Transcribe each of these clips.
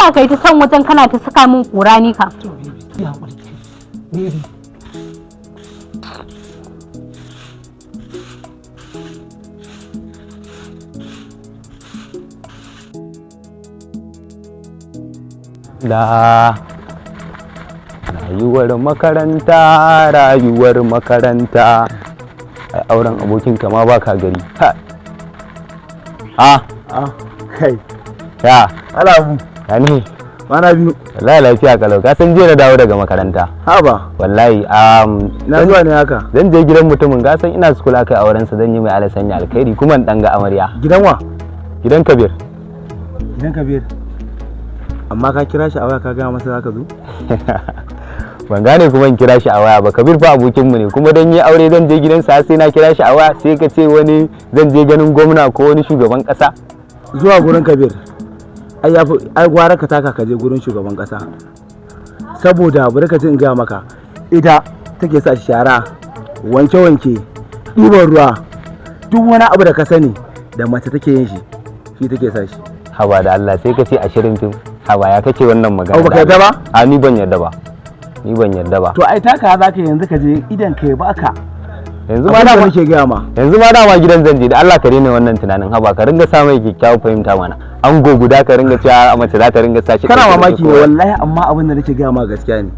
taka kai ta can wajen kana ta saka min kura ni ka. To baby, ya haƙuri. Baby. La rayuwar makaranta, rayuwar makaranta. Ai auren abokin ka ma baka gari. Ha. Ah, Ah, kai. ya, Ala abu, ya ne. mana biyu. Wallahi lafiya kalau. Ka san jiya na dawo daga makaranta. Haba, Wallahi na zuwa ne haka. zan je gidan mutumin, ka san ina school aka yi auren sa, zan yi mai alasanya alkhairi kuma in dan ga amarya. Gidan wa? Gidan Kabir. Gidan Kabir. Amma ka kira shi a waya ka gaya masa zaka zo? Ban gane kuma in kira shi a waya ba. Kabir fa abokinmu ne, kuma dan yi aure zan je gidansa sai na kira shi a waya, sai ka ce wani zan je ganin gwamna ko wani shugaban kasa. Zuwa gurin Kabir. Ai yafi ai gwara ka taka ka je gurin shugaban kasa. Saboda bari ka ji in gaya maka. Ita take sa shi shara, wanke-wanke, ɗiban ruwa, duk wani abu da ka sani da mace take yin shi, shi take sa shi. Haba da Allah, sai ka ce 20 fim. Haba, ya kake wannan magana? Au, baka da yarda Allah? ba? A ni ban yarda ba, ni ban yarda ba. To ai taka za ka yanzu ka je idan ka ya baka. Yanzu ma Abin da dama nake gaya ma. Yanzu ma dama gidan zan je. Da Allah ka daina wannan tunanin. Haba, ka ringa sa mai kyakkyawar fahimta mana. Ango guda ka ringa cewa a mace za ta ringa sa shi Kana ɗauke da mamaki ne kowa. wallahi, amma abin da nake gaya ma gaskiya ne.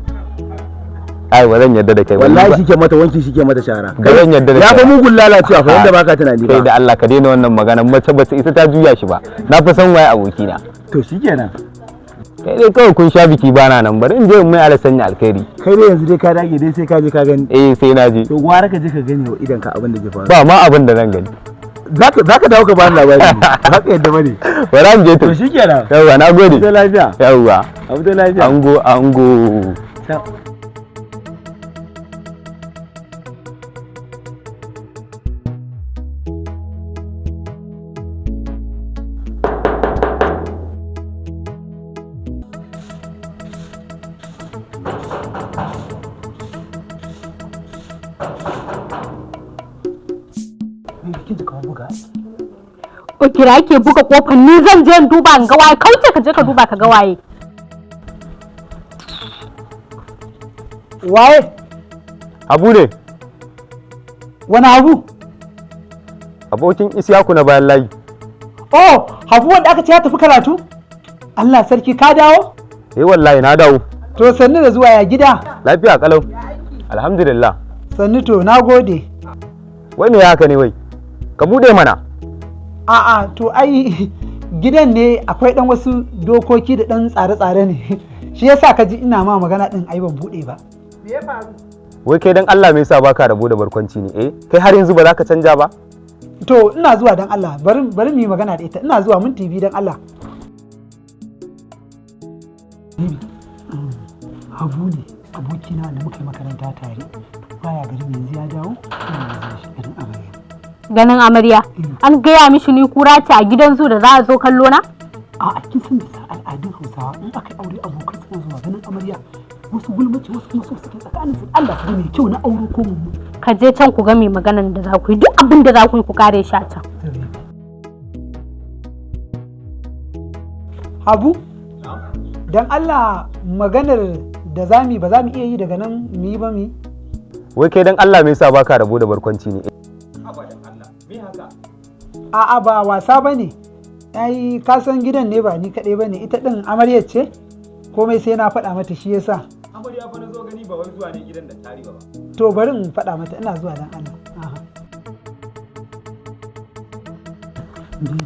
Ai ba zan yarda da kai ba. Ni Wallahi ba- shi ke mata wanki, shi ke mata shara. Ba zan yarda da Ya kai fa ba. mugun lalacewa fa yanda baka tunani Kai ba. da Allah ka daina wannan magana. Mace ba su isa ta juya shi ba. Na fi son waye abokina. To shikenan. Kai dai kawai kun sha biki bana nan, bari in je in mai alasanya alkhairi. Kai dai yanzu dai ka dage dai sai ka je ka gani. Eh, sai na je. To gwara ka je ka gani wa idan ka abin da ke faru. Ba ma abin da zan gani. Zaka dawo ka bani labari. Ba ka yadda bane. Bari in je to. To shikenan. Yawwa, na gode. Abu lafiya. Yawwa. Abu lafiya. Ango, ango. Ciao. Baby, kin ji kamar buga. O kira yake buga kofar, ni zan je in duba in ga waye. Kauce ka je ka duba ka ga waye. Waye? Abu ne. Wani abu? Abokin Isiyaku na bayan layi. Oh, Habu wanda aka ce ya tafi karatu? Allah sarki, ka dawo? Eh wallahi na dawo. To sannu da zuwa, ya gida. Lafiya kalau. Alhamdulillah. Sannu to, na gode. Wai me haka ne wai? Ka bude mana. A'a, to ai gidan ne akwai dan wasu dokoki da dan tsare-tsare ne. Shi yasa ka ji ina ma magana din ai ban bude ba. Me ya faru? Wai kai dan Allah me yasa baka rabo da barkwanci ne? Eh, kai har yanzu ba za ka canja ba? To ina zuwa dan Allah, bari bari mu yi magana da ita. Ina zuwa minti 2 dan Allah. Habu ne abokina da muka yi makaranta tare. Baya garin yanzu ya dawo, ina zai shi garin amarya. Ganin amarya. An gaya mishi ni kura ce a gidan zu da za a zo kallo na? A'a, kin san bisa al'adun Hausawa in aka yi aure abokan suna zuwa ganin amarya, wasu gulmace, wasu kuma so suke tsakanin su Allah su ga mai kyau na aure ko mummu. Ka je can ku ga mai maganan da za ku yi, duk abin da za ku yi ku kare shi a can. Habu, dan Allah maganar da za mu yi ba za mu iya yi daga nan mu yi ba mu yi. Wai kai dan Allah me yasa baka rabo da barkwanci ne? A'a ba wasa ba ne. Ai ka san gidan ne ba ni kaɗai ba ne, ita ɗin amaryar ce komai sai na faɗa mata shi yasa. Amarya fa na zo gani, ba wai zuwa ne gidan da tari ba. To bari in faɗa mata, ina zuwa dan Allah. Aha. Baby,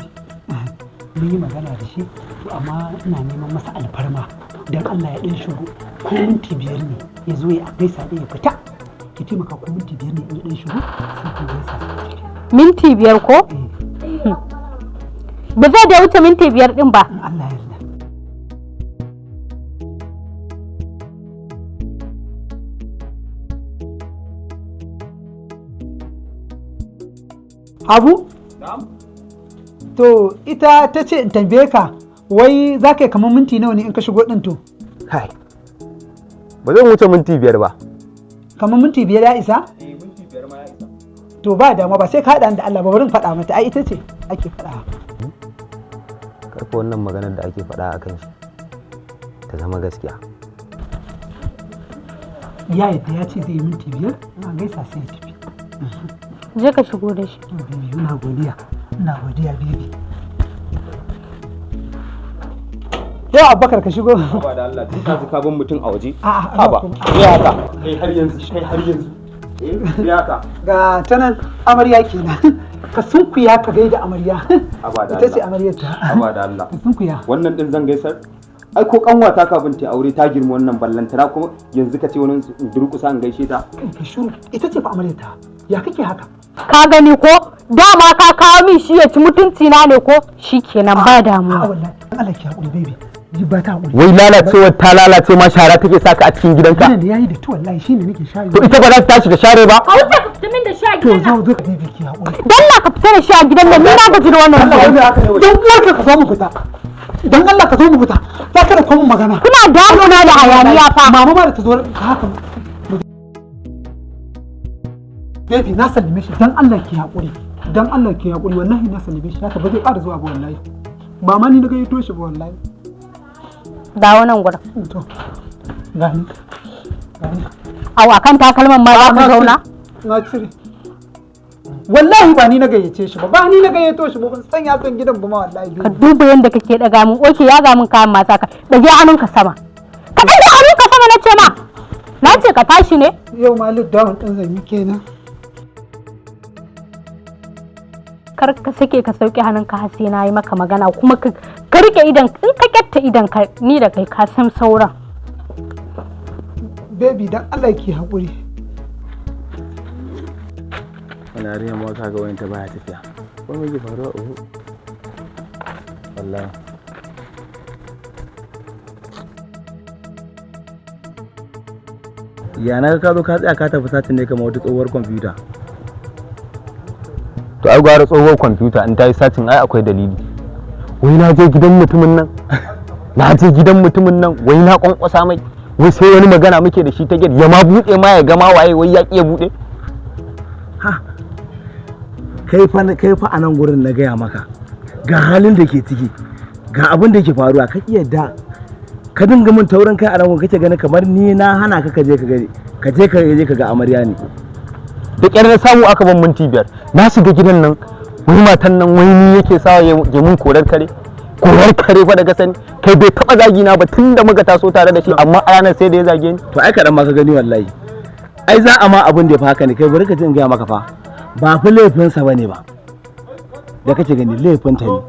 mun yi magana da shi to amma ina neman masa alfarma dan Allah ya ɗan shigo ko minti 5 ne ya zo ya gaisa da ya fita. Ki taimaka ko minti 5 ne in ya ɗan shigo sai ku gaisa sai ku tafi. Minti 5 ko? Eh, Ba zai da wuce minti 5 din ba. in Allah ya yarda. Habu? To ita ta ce in tambaye ka wai za ka yi kamar minti nawa ne in ka shigo ɗin to? Kai. Ba zan wuce minti 5 ba. Kamar minti 5 ya isa? Eh, minti 5 ma ya isa. To ba damuwa, ba sai ka haɗa ni da Allah ba, bari in faɗa mata, ai ita ce ake faɗa. Karfa wannan maganar da ake faɗa a kan shi. Ta zama gaskiya. Ya yadda, ya ce zai yi minti 5, in an gaisa sai ya tafi. Je ka shigo da shi. To baby, ina godiya, ina godiya baby. Yau Abubakar, ka shigo. Ba da Allah, tun ka ka bin mutum a waje. A'a. Haba, me haka? Kai har yanzu, kai har yanzu. Eh, me haka? Ga ta nan, amarya kenan. Ka sunkuya ka gaida amarya. Haba da Ita ce Allah. amaryar ta. Haba da Allah. Ka sunkuya. Wannan din zan gaisar? Ai ko kanwata kafin ta aure ta girma wannan, ballantana kuma yanzu ka ce wani in durƙusa in gaishe ta. Kai, ka shiru, ita ce fa amaryar ta. Ya kake haka? Ka gani ko? Dama ka kawo min shi ya ci mutunci na ne ko? Shikenan, ba A damuwa. wallahi Allah ki hakuri baby, ji ba ta hakuri. Wai lalacewar ta lalace ma, shara take saka a cikin gidanka? Gidan da yayi da tu wallahi, shine nake share. To ita ba za ta tashi ta share ba? Ka wuce ka fita min da shi a To gidan nan. zo zo baby, ki hakuri. Dalla ka fita da shi a gidan nan, ni na gaji da wannan zuwa. Dan uwarka, ka zo mu fita. Dan Allah ka zo mu fita, za ka da kuma magana. Kuna damuna da hayaniya fa. Mama ma da ta zo haka. Baby, na sallame shi. Dan Allah ki hakuri, dan Allah ki hakuri. Wallahi na sallame shi, haka ba zai ƙara zuwa ba wallahi. Ba ma ni na gayyato shi ba wallahi. Dawo nan gurin. To gani gani. Au, akan takalman ma za ka zauna? Na cire. Wallahi ba ni na gayyace shi ba, ba ni na gayyato shi ba, ban san ya san gidan ba ma wallahi. Ka duba yadda kake daga mun. Oke, ya ga mun kayan mata. Ka dage hannunka sama, ka dage hannunka sama na ce ma. Na ce ka tashi ne. Yau ma down din zan yi kenan. Kar ka sake ka sauke hannunka har sai na yi maka magana, kuma ka rike idan in ka kyatta idan ka, ni da kai ka san sauran. Baby, dan Allah ki hakuri. Wani yarinya ma kaga wayan ta baya tafiya. Ko me ke faruwa? Oho. Wallahi. Ya na ka zo ka tsaya ka tafi satin ne kamar wata tsohuwar kwamfuta. To ai gwara tsohuwar kwamfuta, in ta yi satin ai akwai dalili. Wai na je gidan mutumin nan, na je gidan mutumin nan, wai na kwankwasa mai, wai sai wani magana muke da shi ta gate, ya ma buɗe ma ya gama waye, wai ya ƙi ya buɗe. Ha, kai fa a nan gurin na gaya maka ga halin da ke ciki, ga abin da ke faruwa, ka ki yadda, ka dinga min taurin kai. A nan gurin kake ganin kamar ni na hana ka ka je ka gani, ka je ka ga amarya ne. Da ƙyar na samu aka ban minti 5 na shiga gidan nan, wai matan nan, wai ni yake sawa ya mun korar kare, korar kare fa daga sani. Kai, bai taɓa zagi na ba tun da muka taso tare da shi, amma a ranar sai da ya zage ni. To ai kaɗan ma ka gani wallahi, ai za a ma abin da ya fi haka ne. Kai, bari ka ji in gaya maka fa, ba fi laifinsa ba ne ba da kake gani, laifinta ne,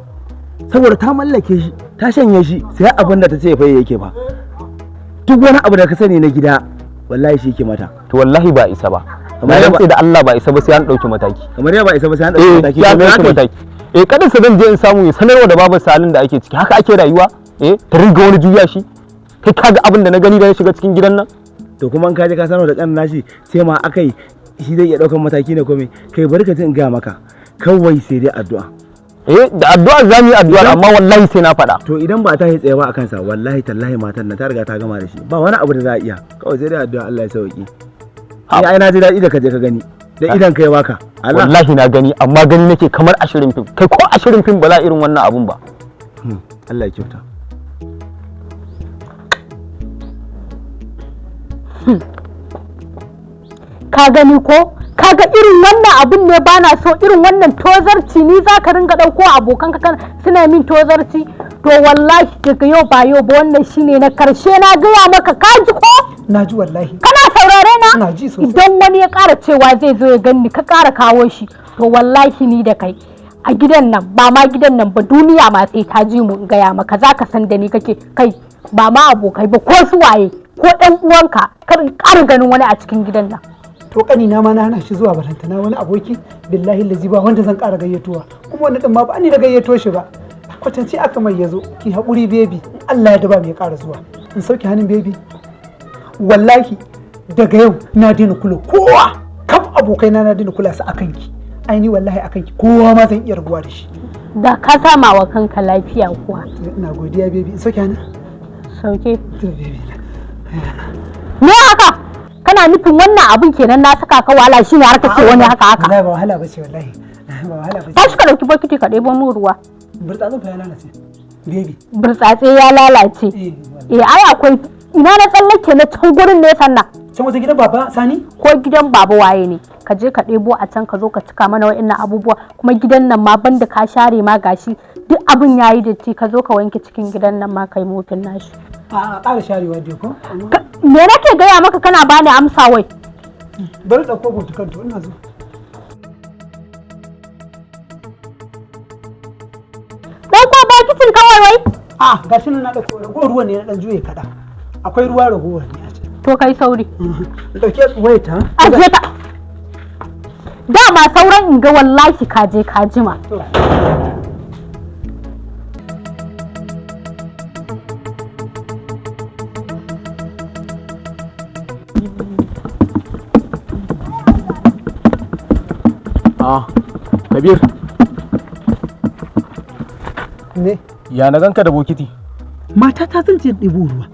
saboda ta mallake shi, ta shanye shi, sai abin da ta ce fa yake fa. Duk wani abu da ka sani na gida wallahi shi yake mata. To wallahi ba isa ba. Kamar Na yaba- rantse da Allah ba isa ba, sai an ɗauki mataki. Kamar ya ba isa ba sai an ɗauki Eh, mataki? sai an To me ɗauki aka yi? mataki. Eh, kada sa zan je in samu ya sanarwa da babar salin da ake ciki. Haka ake rayuwa? Eh, ta ringa wani juya shi. Kai, kaga abin da na gani da na shiga cikin gidan nan. To kuma in ka je ka sanar da ƙanin nashi, sai ma akai shi zai iya ɗaukan mataki ne komai. Kai, bari ka ji in gaya maka, kawai sai dai addu'a. Eh, da addu'a za mu yi addu'a, amma wallahi sai na faɗa. To idan ba ta yi tsaye ba a kansa, wallahi tallahi matan nan ta riga ta gama da shi, ba wani abu da za a iya, kawai sai dai addu'a Allah ya sauki. Ni ai na ji daɗi da ka je ka gani da idan kai baka Allah. Wallahi na gani, amma gani nake kamar ashirin fim. Kai, ko ashirin fim ba za a irin wannan abun ba. Allah ya kyauta. Ka gani ko? Kaga irin wannan abun ne bana so, irin wannan tozarci. Ni za ka ringa ɗauko abokan ka suna min tozarci? To wallahi daga yau, ba yau ba, wannan shine na karshe, na gaya maka. Ka ji ko? Na ji wallahi. Kana saurare na? Ina ji sosai. Idan wani ya ƙara cewa zai zo ya ganni, ka ƙara kawo shi, to wallahi ni da kai a gidan nan, ba ma gidan nan ba, duniya ma sai ta ji mu. In gaya maka, za ka san da ni kake. Kai, ba ma abokai ba, ko su waye, ko ɗan uwanka, kar in ƙara ganin wani a cikin gidan nan. To kani na ma na hana shi zuwa, barantana wani aboki. Billahi lazi ba wanda zan ƙara gayyatowa, kuma wani din ma ba ni na gayyato shi ba, kwatance aka mai yazo. Ki haƙuri baby, in Allah ya daba mai ƙara zuwa. In sauke hannun baby? Wallahi daga yau na daina kula kowa, kam abokaina na daina kula su akan ki. Ai ni wallahi akan ki kowa ma zan iya rabuwa da shi. Da ka sama wa kanka lafiya kuwa. To ina godiya baby, in sauke hannun? Sauke. To baby na. Me haka? Kana nufin wannan abun kenan na saka ka wahala, shine har kake wani haka haka? Wallahi ba wahala bace, wallahi ba wahala bace. Tashi ka dauki bokiti ka ɗebo min ruwa. Burtsatsin fa ya lalace baby. Burtsatse ya lalace? Eh. Eh, ai akwai ina na tsallake na can gurin ne sannan. Can wajen gidan baba Sani? Ko gidan baba waye ne, ka je ka ɗebo a can, ka zo ka cika mana wa'annan abubuwa. Kuma gidan nan ma banda ka share ma, gashi duk abin yayi datti, ka zo ka wanke cikin gidan nan ma, kai mofin nashi. A ƙara sharewa dai ko? Me nake gaya maka kana bani amsa wai? Bari ɗauko botukan, to ina zo. Ɗauko bokitin kawai wai. A gashi nan na ɗauko, ragowar ruwan ne na ɗan juye kaɗan. Akwai ruwa ragowar ne a can. To kai sauri. Ɗauke wayar ta. Ajiye ta. Dama sauran in ga wallahi ka je ka jima. To. Ah, Kabir. Ne? Ya na ganka da bokiti? Matata zan je ɗebo ruwa.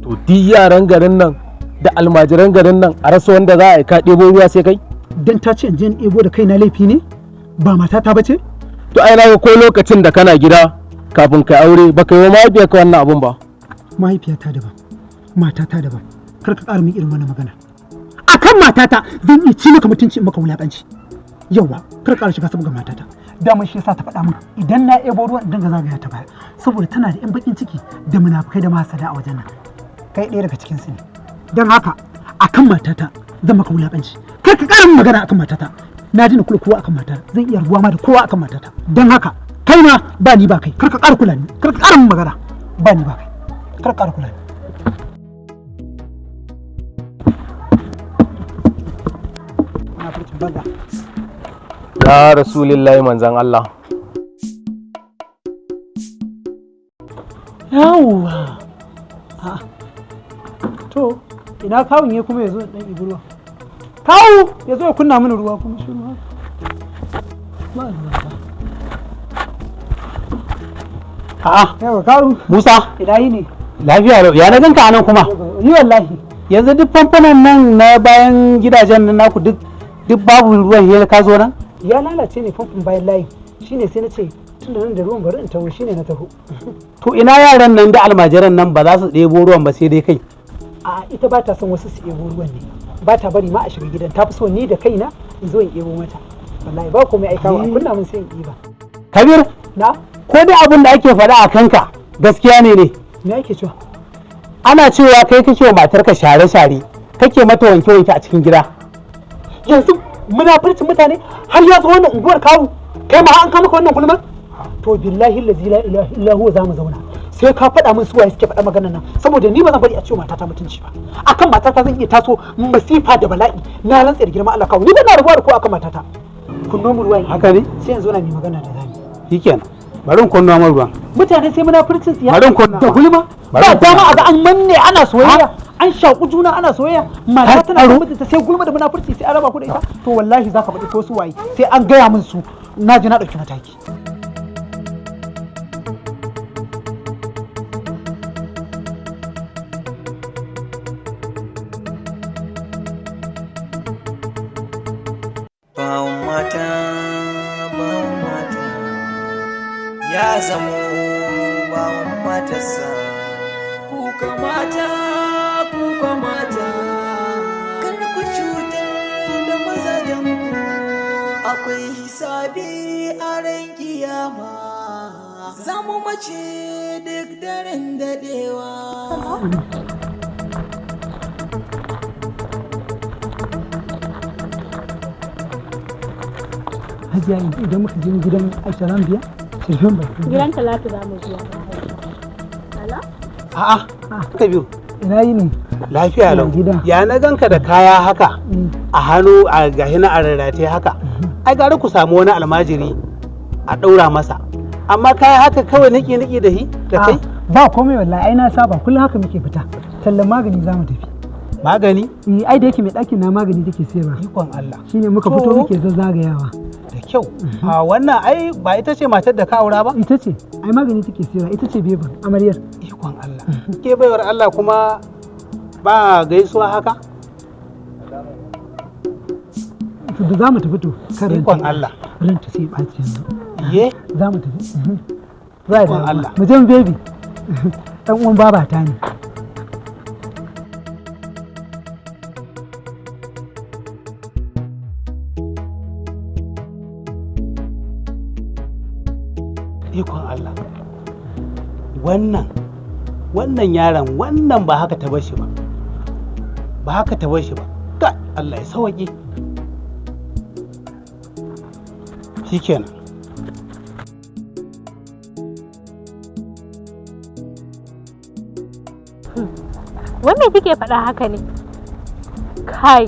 To duk yaran garin nan da almajiran garin nan a rasa wanda za a aika ɗebo ruwa sai kai? Dan ta ce in je in ɗebo da kaina laifi ne? Ba matata ba ce? To ai na ga ko lokacin da kana gida kafin ka aure baka yi wa mahaifiyarka wannan abun ba. Mahaifiyata daban, matata daban. Kar ka ƙara min irin wannan magana. Akan matata zan iya ci maka mutunci in maka wulaƙanci. Yauwa, kar ka ƙara shiga saboda matata. Daman shi yasa ta faɗa min idan na ɗebo ruwan in dinga zagaya ta baya, saboda tana da 'yan baƙin ciki da munafukai da mahasada a wajen nan. Kai ɗaya daga cikin su ne. Don haka akan matata zan maka wulaƙanci. Kar ka ƙara min magana akan matata. Na daina kula kowa akan matata. Zan iya rabuwa ma da kowa akan matata. Don haka kai ma ba ni ba kai. Kar ka ƙara kula ni. Kar ka ƙara min magana. Ba ni ba kai. Kar ka ƙara kula ni. Munafurcin banza. Ya Rasulillahi manzan Allah. Yawwa. A'a. To, ina kawun ya kuma ya zo dan ibi ruwa. Kawu ya zo ya kunna mini ruwa kuma shi ruwa. Ba ruwa ba. A'a, Yawa kawu, Musa, ina yi ne? lafiya lau. Ya na ganka anan kuma? Ni wallahi. Yanzu duk famfunan nan na bayan gidajen nan naku duk babu ruwan ya ka zo nan? Ya lalace ne famfon bayan layi. Shine sai na ce tunda nan da ruwan bari in taho, shine na taho. To ina yaran nan da almajiran nan ba za su ɗebo ruwan ba sai dai kai. A'a, ita ba ta son wasu su ebo ruwan ne. Ba ta bari ma a shiga gidan. Ta fi so ni da kaina in zo in ebo mata. Wallahi ba komai ai kawu, a kunna min sai in ɗiba. Kabir, Na? ko dai abin da ake faɗa a kanka gaskiya ne ne? Me ake cewa? Ana cewa kai kake wa matarka share-share, kake mata wanke-wanke a cikin gida. Yanzu munafurcin mutane har ya zo wannan unguwar, kawu, kai ma an kama ka wannan gulmar? To billahi allazi la ilaha illa huwa zamu zauna sai ka faɗa min su waye suke faɗa maganar nan, saboda ni ba zan bari a ce matata mutunci ba. Akan matata zan iya taso masifa da bala'i, na rantsa da girman Allah kawu, ni ba na rabuwa da ko akan matata. Kunno mu ruwan. Haka ne? Sai yanzu na mai magana da zamu. Shikenan. Bari in kunno mar ruwan. Mutane sai munafurcin tsiya Bari in kunna. da gulma. Bari ba in kunna. dama a ga an manne ana soyayya, an shaku juna ana soyayya, mata tana Aro. son mijinta, sai gulma da munafurci, sai an raba ku da ita. To wallahi zaka faɗi ko su waye, sai an gaya min su, na ji na ɗauki mataki. Bawan mata, bawan mata, ya zamo bawan matarsa. Kuka mata, kuka mata, kar ku cutar da mazajenku, akwai hisabi a ran kiyama. Za mu mace duk daren daɗewa. Hajiya, yanzu idan muka je gidan Aisha zan biya shirfin baki. Gidan Talatu za mu biya. A'a, Kabiru. Ina yi ne? Lafiya lau. Gida. Ya na ganka da kaya haka a hannu a gahi na a rarrate haka. Ai gara ku samu wani almajiri a ɗaura masa. Amma kaya haka kawai niki-niki da hi da kai? Ba komai wallahi, ai na saba, kullum haka muke fita tallan magani za mu tafi. Magani? Eh, ai da yake mai ɗakin na magani take sayarwa. Ikon Allah. Shine muka fito To. muke zazzagayawa. Da kyau. A wannan ai ba ita ce matar da ka aura ba? Ita ce, ai magani take sayarwa, ita ce beban amaryar. Ikon Allah. Ke baiwar Allah kuma ba gaisuwa haka? To da za mu tafi, to kan ranta. Ikon Allah. Ranta sai ɓaci yanzu. Ye? Za mu tafi. Za a Ikon dawo. Allah. Mu je mu baby. Dan uwan babata ne. Ikon Allah, wannan yaron, wannan ba haka ta bashi ba, ba haka ta bashi ba. Ka Allah ya sawaƙe. Shikenan. Wai me kike faɗa haka ne? Kai,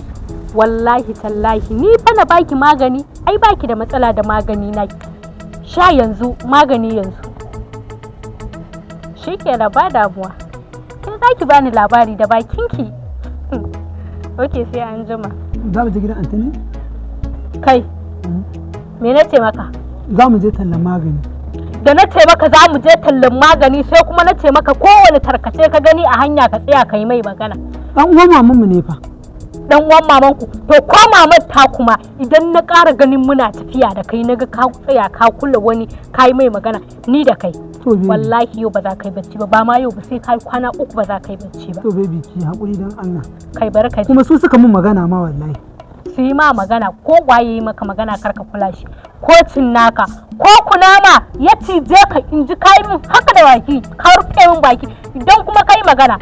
wallahi tallahi ni fa na baki magani, ai baki da matsala da magani na. Sha yanzu, magani yanzu. Shikenan, ba damuwa. Ke za ki bani labari da bakinki. Ok, sai an jima. Za mu je gidan anti ne? Kai, me na ce maka? Za mu je tallan magani. Da na ce maka za mu je tallan magani, sai kuma na ce maka kowane tarkace ka gani a hanya ka tsaya ka yi mai magana. Dan uwan mamanmu ne fa. Dan uwan mamanku? To ko mamar ta kuma, idan na ƙara ganin muna tafiya da kai, naga ka tsaya ka kula wani ka yi mai magana, ni da kai, To baby. wallahi yau ba za ka yi bacci ba, ba ma yau ba, sai ka yi kwana 3 ba za ka yi bacci ba. To baby, ki hakuri dan Allah. Kai, bari ka ji. Kuma su suka mun magana ma wallahi. Su yi ma magana ko waye yi maka magana, kar ka kula shi, ko cinnaka ko kunama ya cije ka, in ji ka yi min haka da baki, ka rufe min baki. Idan kuma ka yi magana,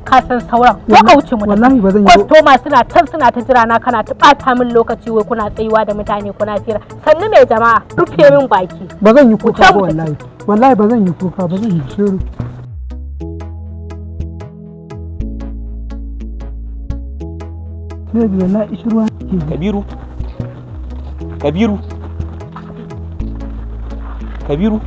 ka san sauran. Ko ka wuce mu tafi. Wallahi ba zan yi ba. Kwastoma suna can suna ta jira na, kana ta ɓata min lokaci, wai kuna tsayuwa da mutane kuna fira. Sannu mai jama'a, rufe min baki. Ba zan yi kuka Wuce ba mu tafi. wallahi. Wallahi ba zan yi kuka ba, zan yi shiru. Baby, wallahi ishirwa ke ji. Kabiru, Kabiru, Kabiru.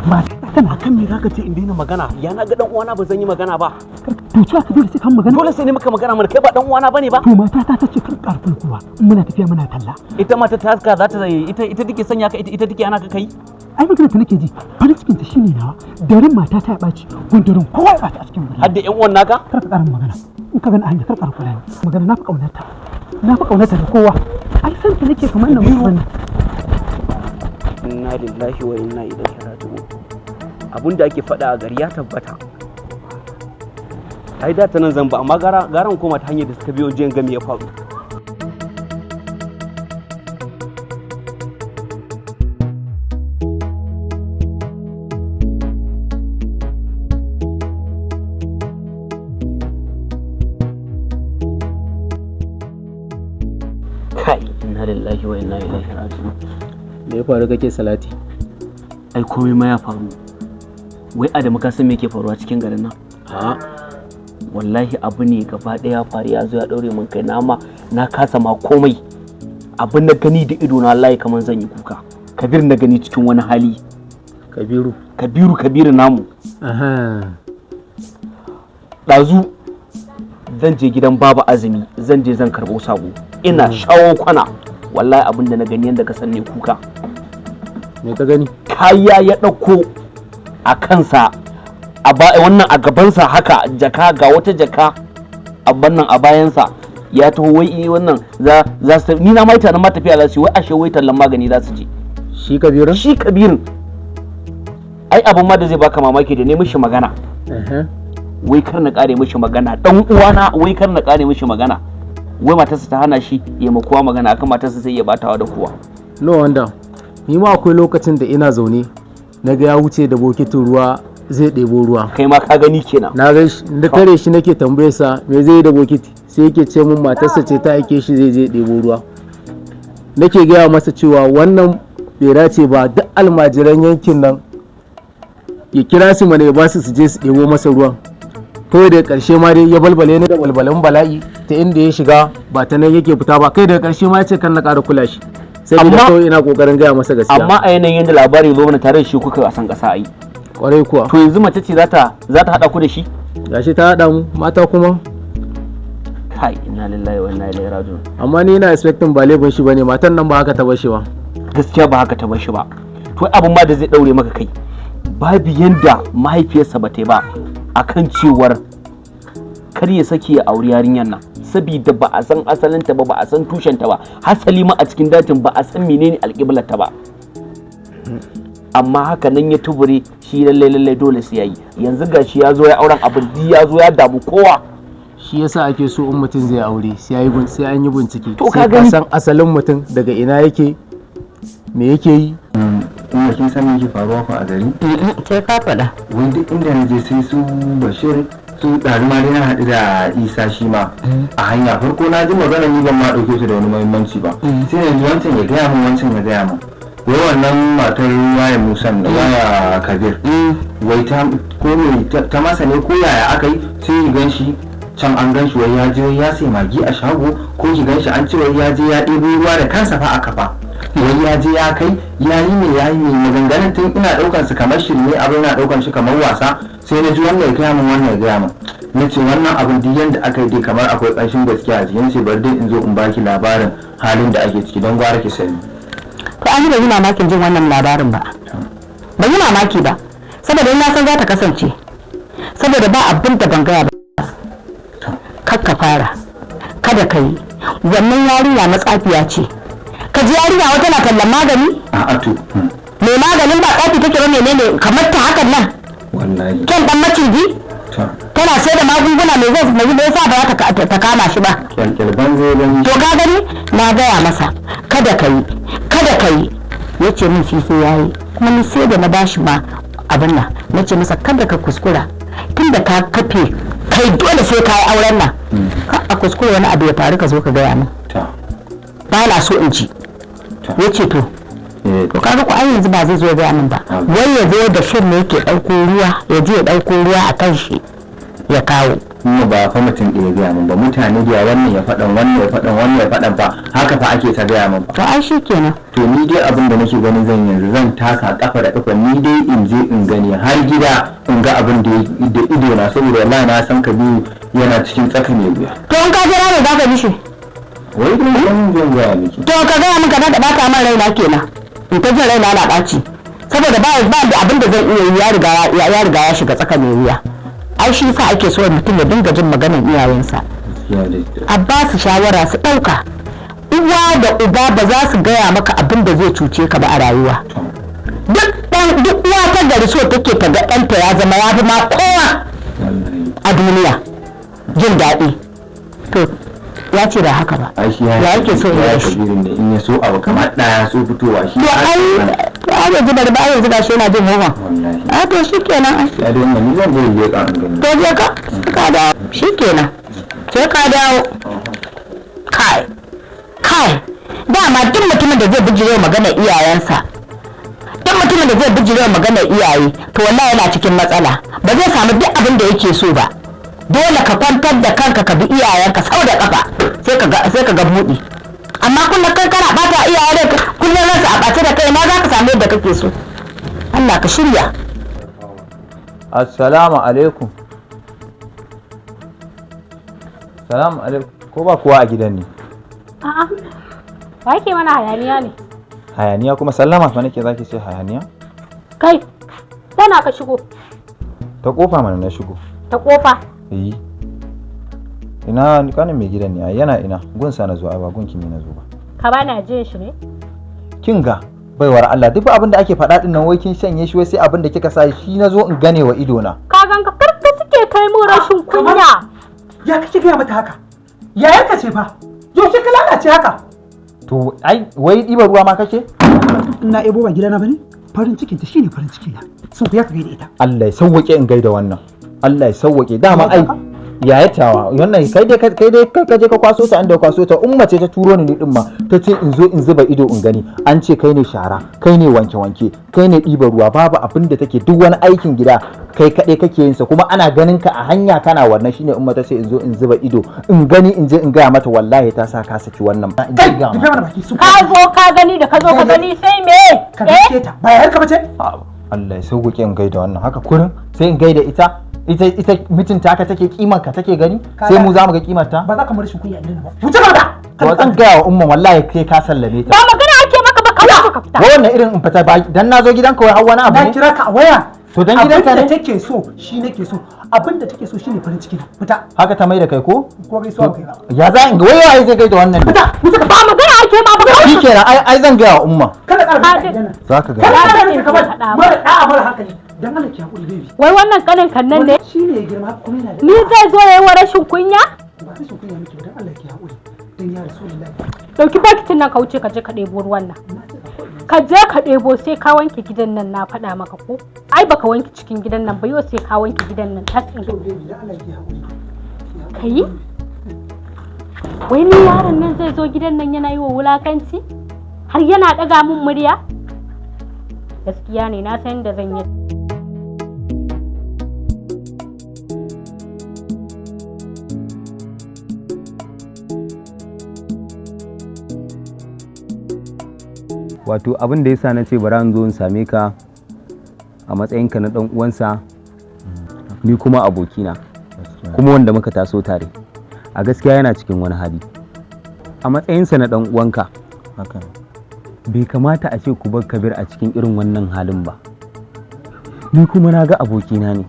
Mata tana Akan me zaka ce in daina magana? Ya na ga dan uwana ba zan yi magana ba? To cewa ka dole sai kan magana. Dole sai ne maka magana mana, kai ba dan uwana bane ba? To mata ta ce kar karfin kowa in muna tafiya muna talla. Ita mata ta haska za ta ita take sanya ka, ita take ana ka kai. Ai magana ta nake ji, farin cikin ta shine nawa. Daren mata ta ya ɓaci, gundurin kowa ya ɓaci a cikin gari. Har da yan uwan naka. Kar ka ƙara magana. In ka gani a hanya kar ka kula ni. Magana na fi ƙaunarta. Na fi ƙaunarta da kowa. Ai san ta nake kamar na mutu wannan. Inna lillahi wa inna ilaihi raji'un. Abin da ake faɗa a gari ya tabbata. Ai da ta nan zan ba, amma gara garan koma ta hanyar da suka biyo jiyan gami ya faru. Kai, inna lillahi wa inna ilaihi raji'un. Me ya faru kake salati? Ai komai ma ya faru. Wai Adamu, ka san me ke faruwa cikin garin nan? A. Wallahi abu ne gaba ɗaya ya faru, ya zo ya ɗaure min kai, na ma na kasa ma komai. Abin na gani da ido na, wallahi kamar zan yi kuka. Kabir na gani cikin wani hali. Kabiru? Kabiru, Kabiru namu. Aha. Ɗazu zan je gidan Baba Azumi, zan je zan karɓo sako, ina shawo kwana, wallahi abin da na gani yadda ka san ne kuka. Me ka gani? Kaya ya ɗauko a kansa, a wannan a gabansa haka, jaka, ga wata jaka a wannan a bayansa, ya taho wai wannan za su, ni na ma tunanin ma tafiya za su yi, wai ashe wai tallan magani za su je. Shi Kabiru? Shi Kabirin. Ai abin ma da zai baka mamaki, da ne mishi magana, Aha. wai kar na kare mishi magana, dan uwana, wai kar na kare mishi magana, wai matarsa ta hana shi ya ma kowa magana akan matarsa, sai ya batawa da kowa. No wonder. Ni ma akwai lokacin da ina zaune na ga ya wuce da bokitin ruwa zai ɗebo ruwa. Kai ma ka gani kenan? Na ga shi, na tare shi nake tambaye sa me zai yi da bokiti, sai yake ce mun matarsa ce ta aike shi zai je ɗebo ruwa. Nake gaya masa cewa wannan bai dace ba, duk almajiran yankin nan ya kira su mana ya ba su su je su ɗebo masa ruwan. Kawai daga ƙarshe ma dai ya balbale ni da balbalin bala'i, ta inda ya shiga ba ta nan yake fita ba. Kai, daga ƙarshe ma ya ce kan na ƙara kula shi. Saboda kawai ina ƙoƙarin gaya masa gaskiya. Amma a yanayin yadda labari ya zo mana, tare da shi kuka wasan ƙasa ai. Kwarai kuwa. To yanzu mace ce za ta haɗa ku da shi? Gashi ta haɗa mu, mata kuma. Kai, inna lillahi wa inna ilaihi raji'un. Amma ni ina expecting ba laifin shi bane, matan nan ba haka ta bar shi ba. Gaskiya ba haka ta bar shi ba. To abin ma da zai daure maka kai, babu yanda mahaifiyarsa ba ta yi ba akan cewar kar ya sake ya auri yarinyar nan, saboda ba a san asalinta ba, ba a san tushenta ba, hasali ma a cikin dajin ba a san menene alƙiblarta ba. Amma haka nan ya tubure shi, lallai lallai dole sai yayi. Yanzu gashi ya zo ya auren, abin duk ya zo ya damu kowa. Shi yasa ake so in mutum zai aure sai an yi bincike. To, ka sai ka gani. san asalin mutum, daga ina yake, me yake yi. Kuma kin san me yake faruwa fa a gari? Sai ka faɗa. Wai duk inda na je sai su Bashir su ɗari ma dai na haɗu da Isa shi ma a hanya. Farko na ji magana, ni ban ma ɗauke su da wani muhimmanci ba, sai yanzu wancan ya gaya min, wancan ya gaya min, wai wannan matar waya Musan da waya Kabir, wai ta ko me ta masa ne ko yaya aka yi, sai ki gan shi can an gan shi wai ya je ya sai magi a shago, ko ki gan shi an ce wai ya je ya ɗebo ruwa da kansa fa a kafa, wai ya je ya kai ya yi me ya yi me. Maganganun tun ina ɗaukan su kamar shirme, abin ina ɗaukan shi kamar wasa, sai na ji wannan ya gaya min, wannan ya gaya min. Na ce wannan abin duk yanda aka yi dai kamar akwai ƙanshin gaskiya a cikin, sai bari dai in zo in baki labarin halin da ake ciki don gwara ki sani. To, an yi ban yi mamakin jin wannan labarin ba, ban yi mamaki ba, saboda in na san za ta kasance, saboda ba abin da ban gaya ba. Kar ka fara, kada ka yi wannan. Yarinya matsafiya ce. Ka ji yarinya wata na tallan magani. A'a to. Mai maganin ba tsafi take ba, menene kamar ta hakan nan? Wallahi. Kyan dan maciji. Tana sai da magunguna, mai zai mai yasa ba za ta kama shi ba? Kyalkyal banzo ban. To, ka gani, na gaya masa kada ka yi, kada ka yi, ya ce min shi sai yayi. Kuma ni sai da na bashi ma abin nan, na ce masa kada ka kuskura, tunda ka kafe kai dole sai ka yi auren nan, ka a kuskure wani abu ya faru ka zo ka gaya min, ba na so in ji. Ya ce to. To, kaga ko ai yanzu ba zai zo ya gaya min ba. Wai ya zo da shin ne yake ɗauko ruwa, ya je ya ɗauko ruwa a kan shi ya kawo. Kuma ba fa mutum ɗaya gaya min ba, mutane da wannan ya faɗan, wannan ya faɗan, wannan ya faɗan, fa haka fa ake ta gaya min fa. To, ai shi kenan. To, ni dai abin da nake ganin zan yanzu, zan taka kafa da kafa ni dai in je in gani har gida, in ga abin da da ido na, saboda wallahi na san Kabiru yana cikin tsaka mai wuya. To, in ka jira ne za ka bi shi? Wai dai zan zan gaya miki. To, ka gaya min, ka da bata min raina kenan, in ta jin raina na ɓaci, saboda ba da abin da zan iya yi, ya riga ya shiga tsaka mai wuya. Ai shi yasa ake so mutum ya dinga jin maganar iyayensa, a ba su shawara su ɗauka. Uwa da uba ba za su gaya maka abin da zai cuce ka ba a rayuwa. Duk ɗan duk uwa ta gari so take ta ga ɗanta ya zama ya fi ma kowa a duniya jin daɗi. To, ya ce ba haka ba. Ai shi ya Ya yake so ya ya shi? Kabiru ne in ya so abu kamar ɗaya so fitowa shi. To, ai yanzu bari ba, yanzu gashi yana jin yunwa. A to, shi kenan ai. Ya dai ni zan je in leƙa in gani. To, je ka, sai ka dawo. Shi kenan, sai ka dawo. Kai kai, dama duk mutumin da zai bijire magana iyayensa, duk mutumin da zai bijire magana iyaye, to wallahi yana cikin matsala, ba zai samu duk abin da yake so ba. Dole ka kwantar da kanka, ka bi iyayenka sau da kafa, sai ka ga buɗi. Amma kullum kai kana bata iyaye da kullum ransu a ɓace da kai, na za ka samu yadda kake so? Allah ka shirya. Assalamu alaikum. Salamu alaikum. Ko ba kowa a gidan ne? A'a. Wa yake mana hayaniya ne? Hayaniya kuma? Sallama fa nake, zaki ce hayaniya? Kai, tana ka shigo. Ta kofa mana na shigo. Ta kofa. Eh. Ina kanin mai gidan ne? Ai yana ina? Gunsa na zo ai, ba gunki ne na zo ba. Ka bani ajiyar shi ne? Kin ga baiwar Allah, duk abin da ake faɗa din nan wai kin shanye shi, wai sai abin da kika sa shi na zo in gane wa ido na. Ka ganka karka suke kai mu rashin kunya. Ya kake gaya mata haka? Yayarka ce fa. Yaushe ka lalace haka? To ai wai ɗiba ruwa ma kake? Ina ebo ba gidana bane? Farin cikin ta shine farin ciki na. Sun ku ya ka gaida ita. Allah ya sauwake in gaida wannan. Allah ya sauwake, dama ai yayatawa wannan, kai dai ka je ka kwaso ta inda ka kwaso ta. Umma ce ta turo ni din ma, ta ce in zo in zuba ido in gani. An ce kai ne shara, kai ne wanke wanke, kai ne ɗiba ruwa, babu abin da take, duk wani aikin gida kai kaɗai kake yin sa, kuma ana ganin ka a hanya kana wannan. Shine umma ta ce in zo in zuba ido in gani, in je in gaya mata wallahi ta sa ka saki wannan. In je gaya mata. Ka zo ka gani, da ka zo ka gani sai me? Ka gaishe ta. Ba yayarka bace? Allah ya sauke in gaida wannan haka kurin, sai in gaida ita, ita mutunta ka take, kimar ka take gani, sai mu za mu ga kimar ta. Ba za ka mara shi kunya idan ba. Wuce gaba. To, zan gaya wa umman wallahi kai ka sallame ta. Ba magana ake maka ba, ka ka fita. Wa wannan irin in fita ba dan na zo gidanka wai har wani abu Na ne? kira ka a waya. To, dan gidanka Abin ne? da take so shi nake so. Abin da take so shine farin ciki na. Fita. Haka ta mai da kai ko? Ko gaisuwa ba kai ba. Ya za in ga wai waye zai gaida wannan ne? Ba magana ake ke ma ba. Shikenan, ai ai zan gaya wa umma. Kada ƙara faɗa gidan nan. Za ka Kada ga. ƙara faɗa kamar mara da'a mara hankali. Dan Allah ki hakuri baby. Wai wannan kanin kan nan ne? Shi ne ya girma kuma yana da Ni zai zo yayi wa rashin kunya? Ba rashin kunya miki ba, dan Allah ki hakuri. Dan ya Rasulullahi. Dauki bokitin nan ka wuce ka je ka ɗebo ruwan nan. Ka je ka ɗebo, sai ka wanke gidan nan, na faɗa maka ko? Ai baka wanke cikin gidan nan ba yau, sai ka wanke gidan nan tas ɗin. To baby, dan Allah ki hakuri. Kai? Wai ni yaron nan zai zo gidan nan yana yi wa wulakanci? Har yana ɗaga min murya? Gaskiya ne, na san da zan yi. Wato abin da yasa na ce bara in zo in same ka a matsayinka na dan uwansa, ni kuma abokina, kuma wanda muka taso tare, a gaskiya yana cikin wani hali. A matsayinsa na dan uwanka, Haka. bai kamata a ce ku bar Kabir a cikin irin wannan halin ba. Ni kuma na ga abokina ne,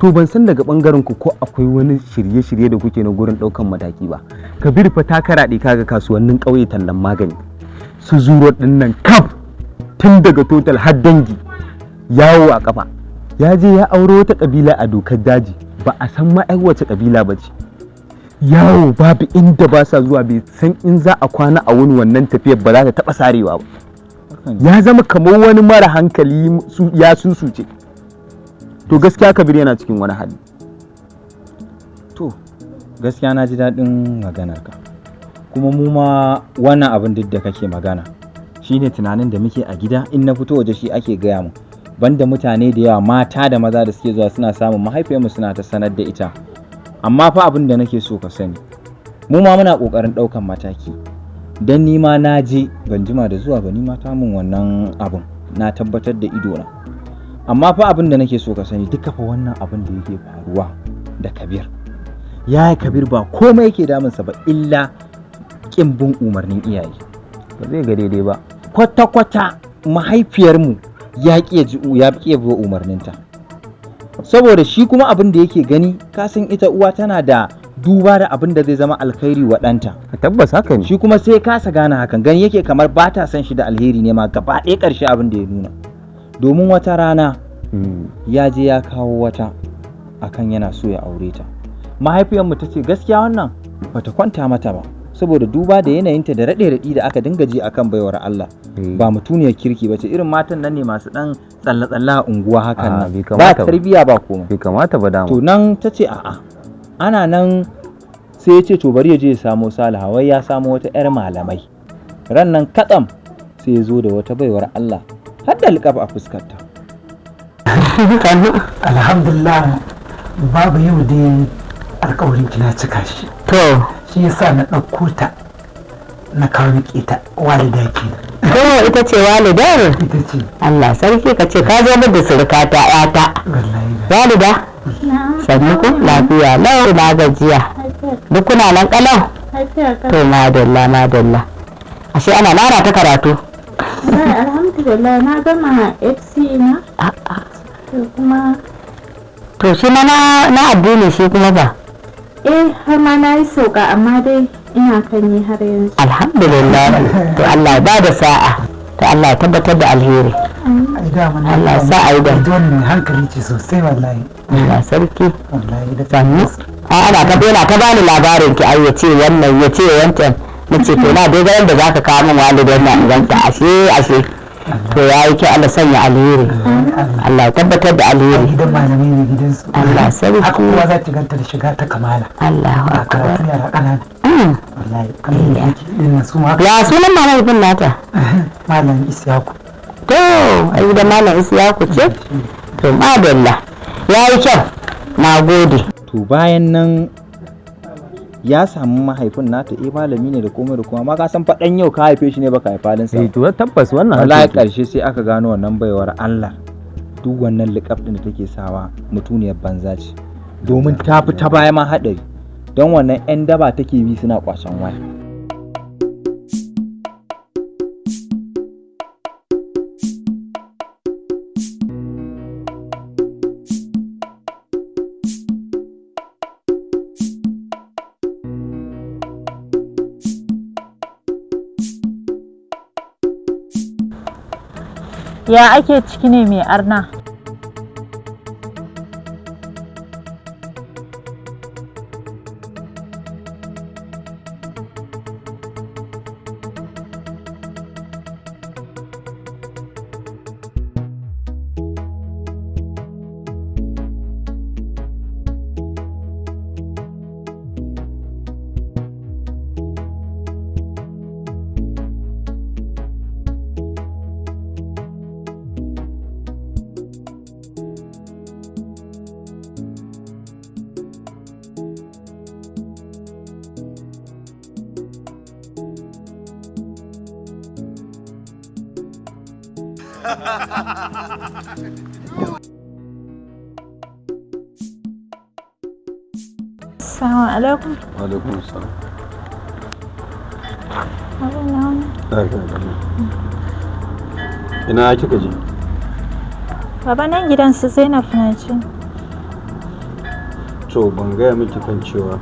to ban san daga bangaren ku ko akwai wani shirye-shirye da kuke na gurin daukan mataki ba. Kabir fa ta karaɗe kaga kasuwannin ƙauye tallan magani, su zuro ɗin nan kaf, tun daga Total har Dangi, yawo a kafa. Ya je ya auro wata kabila a dokar daji, ba a san ma ai wace kabila ba ce. Yawo babu inda ba sa zuwa, bai san in za a kwana a wani wannan tafiyar ba za ta taɓa sarewa ba. Ya zama kamar wani mara hankali, ya susuce. To gaskiya Kabir yana cikin wani hali. To, gaskiya na ji daɗin maganarka. Kuma mu ma wannan abin duk da kake magana shine tunanin da muke a gida, in na fito waje shi ake gaya mu. Banda mutane da yawa, mata da maza da suke zuwa suna samun mahaifiyarmu suna ta sanar da ita. Amma fa abin da nake so ka sani, mu ma muna ƙoƙarin ɗaukan mataki. Don ni ma na je, ban jima da zuwa ba, ni ma ta mun wannan abin na tabbatar da idona. Amma fa abin da nake so ka sani, duka fa wannan abin da yake faruwa da Kabir, yaya Kabir ba komai yake damunsa ba illa ƙin bin umarnin iyaye. Ba zai ga daidai ba. Kwata-kwata mahaifiyarmu ya ƙi ya ji, ya ƙi ya bi umarninta, saboda shi kuma abin da yake gani, ka san ita uwa tana da duba da abin da zai zama alkhairi wa ɗanta. Tabbas haka ne. Shi kuma sai kasa gane hakan, gani yake kamar ba ta son shi da alheri ne ma gaba ɗaya. Ƙarshe abin da ya nuna, domin wata rana ya je ya kawo wata akan yana so ya aure ta, mahaifiyarmu ta ce gaskiya wannan bata kwanta mata ba, saboda duba da yanayinta da raɗe-raɗi da aka dinga ji akan baiwar Allah, ba mutuniyar kirki ba ce, irin matan nan ne masu ɗan tsalle-tsalle a unguwa hakan Ah, nan, bai ba kamata ba. tarbiyya ba komai. Bai kamata ba dama. To nan ta ce a'a. Ana nan sai ya ce to bari ya je ya samo Saliha, wai ya samo wata 'yar malamai. Ran nan katsam sai ya zo da wata baiwar Allah har da liƙaf a fuskarta. Alhamdulillah babu, yau dai alkawarin ki na cika shi. To. Shi yasa na ɗauko ta na kawo miki ita, walida kenan. To, ita ce walidar? Ita ce. Allah sarki, ka ce ka zo min da surukata ƴata. Walida? Sannu ku, lafiya lau, na gajiya. Duk kuna nan kalau? To madalla madalla. Ashe ana nana ta karatu. Alhamdulillah, na gama FC na. To kuma To shi ma na addini shi kuma ba. Eh, har ma na yi sauka, amma dai ina kan yi har yanzu. Alhamdulillah. To Allah ya bada sa'a. To Allah ya tabbatar da alheri. Ai dama na Allah ya sa a yi da. Ita wannan mai hankali ce sosai wallahi. Allah sarki. Wallahi da Sannu. Ai ana ta yana ta bani labarin ki, ai yace wannan, yace wancan. Nace to na dai ga yanda zaka kawo min walidan nan in ganta, ashe ashe. To yayi kyau, Allah sanya alheri. Allah ya tabbatar da alheri. Gidan malamai ne gidansu. Allah sarki. Haka kowa za ki ganta da shiga ta kamala. Allahu akbar. Karatu yara ƙanana. Wallahi kamar da yake din su ma haka. Ya sunan mahaifin nata? Malam Isiyaku. To, ai gidan Malam Isiyaku ce? To madalla. Yayi kyau. Na gode. To bayan nan ya samu mahaifin nata, eh, malami ne da komai da komai, amma ka san faɗan yau ka haife shi ne baka haifa halinsa. Eh, to tabbas wannan haka Wallahi yake. ƙarshe sai aka gano wannan baiwar Allah duk wannan liƙaf ɗin da take sawa mutuniyar banza ce, domin ta fi ta baya ma haɗari, don wannan 'yan daba take bi suna ƙwacen waya. Ya ake ciki ne mai arna? Assalamu alaikum. Alaikum assalam. Abin na wani. Lafiya lau. Ina kika je? Baba, nan gidan su Zainab na ce. To, ban gaya miki kan cewa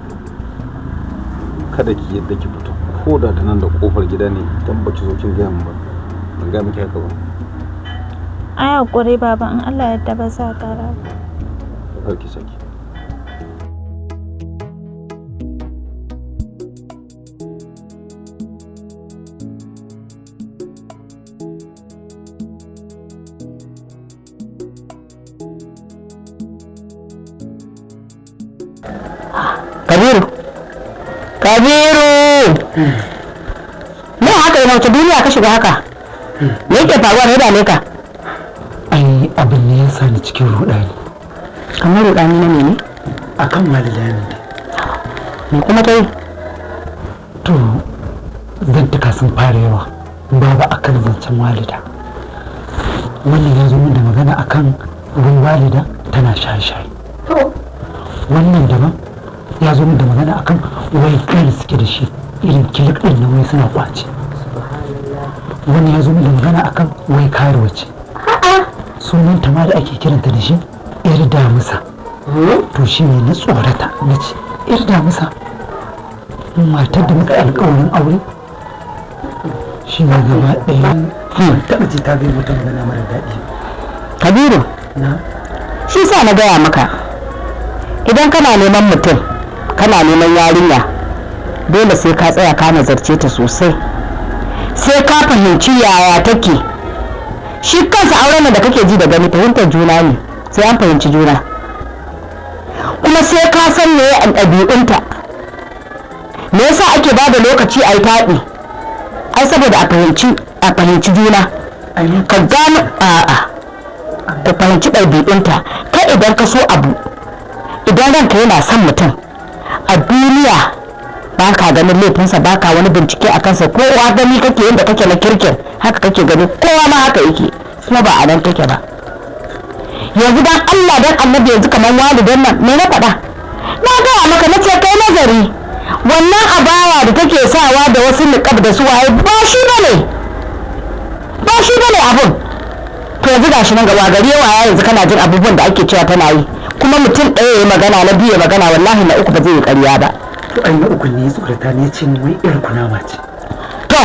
kada ki yadda ki fito ko da ta nan da kofar gida ne dan baki zo kin gaya min ba. Ban gaya miki haka ba. Ai hakuri, baba, in Allah yadda ba za ƙara ba. Kar ki saki. Kabiru! Kabiru! Me haka da wace duniya ka shiga haka? Me yake faruwa ne da ka? Ai abin ne ya sa ni cikin rudani. Kamar rudani na mene? Akan walida ne. Me kuma ta yi? To, zantuka sun fara yawa babu akan zancen walida. Wannan ya zo min da magana akan wai walida tana shaye-shaye. Wannan daban ya zo min da magana akan wai kai suke da shi irin kilik din nan wai suna kwace. Wani ya zo min da magana akan wai karuwa ce. Sunan ta ma da ake kiranta da shi yar damusa. To shi ne na tsorata, na ce yar damusa, matar da muka yi alkawarin aure. Shi ne gaba ɗaya taɓa ji ta bai wata magana mara daɗi. Kabiru! Na. Shi sa na gaya maka, idan kana neman mutum, kana neman yarinya, dole sai ka tsaya ka nazarce ta sosai, sai ka fahimci yaya take. Shi kansa auren da kake ji da gani fahimtar juna ne, sai an fahimci juna. Kuma sai ka san me ɗabi'unta. Me yasa ake ba da lokaci a yi taɗi? Ai saboda a fahimci juna, ka gano, a'a, ka fahimci ɗabi'unta. Kai idan ka so abu, idan ranka yana son mutum a duniya, ba ka ganin laifinsa, ba ka wani bincike a kansa. Kowa gani kake yadda kake na kirkin, haka kake gani kowa ma haka yake, kuma ba a nan take ba. Yanzu dan Allah dan Annabi, yanzu kamar walidan nan, me na faɗa? Na gaya maka, na ce kai nazari, wannan abaya da take sawa da wasu niqab da su waye, ba shi bane, ba shi bane abun. To yanzu gashi nan gaba gari yawa, yanzu kana jin abubuwan da ake cewa tana yi. Kuma mutum ɗaya ya magana, na biyu ya magana, wallahi na uku ba zai yi ƙarya ba. To ai na uku ne ya tsorata ne, ya ce ni wai yar kunama ce. To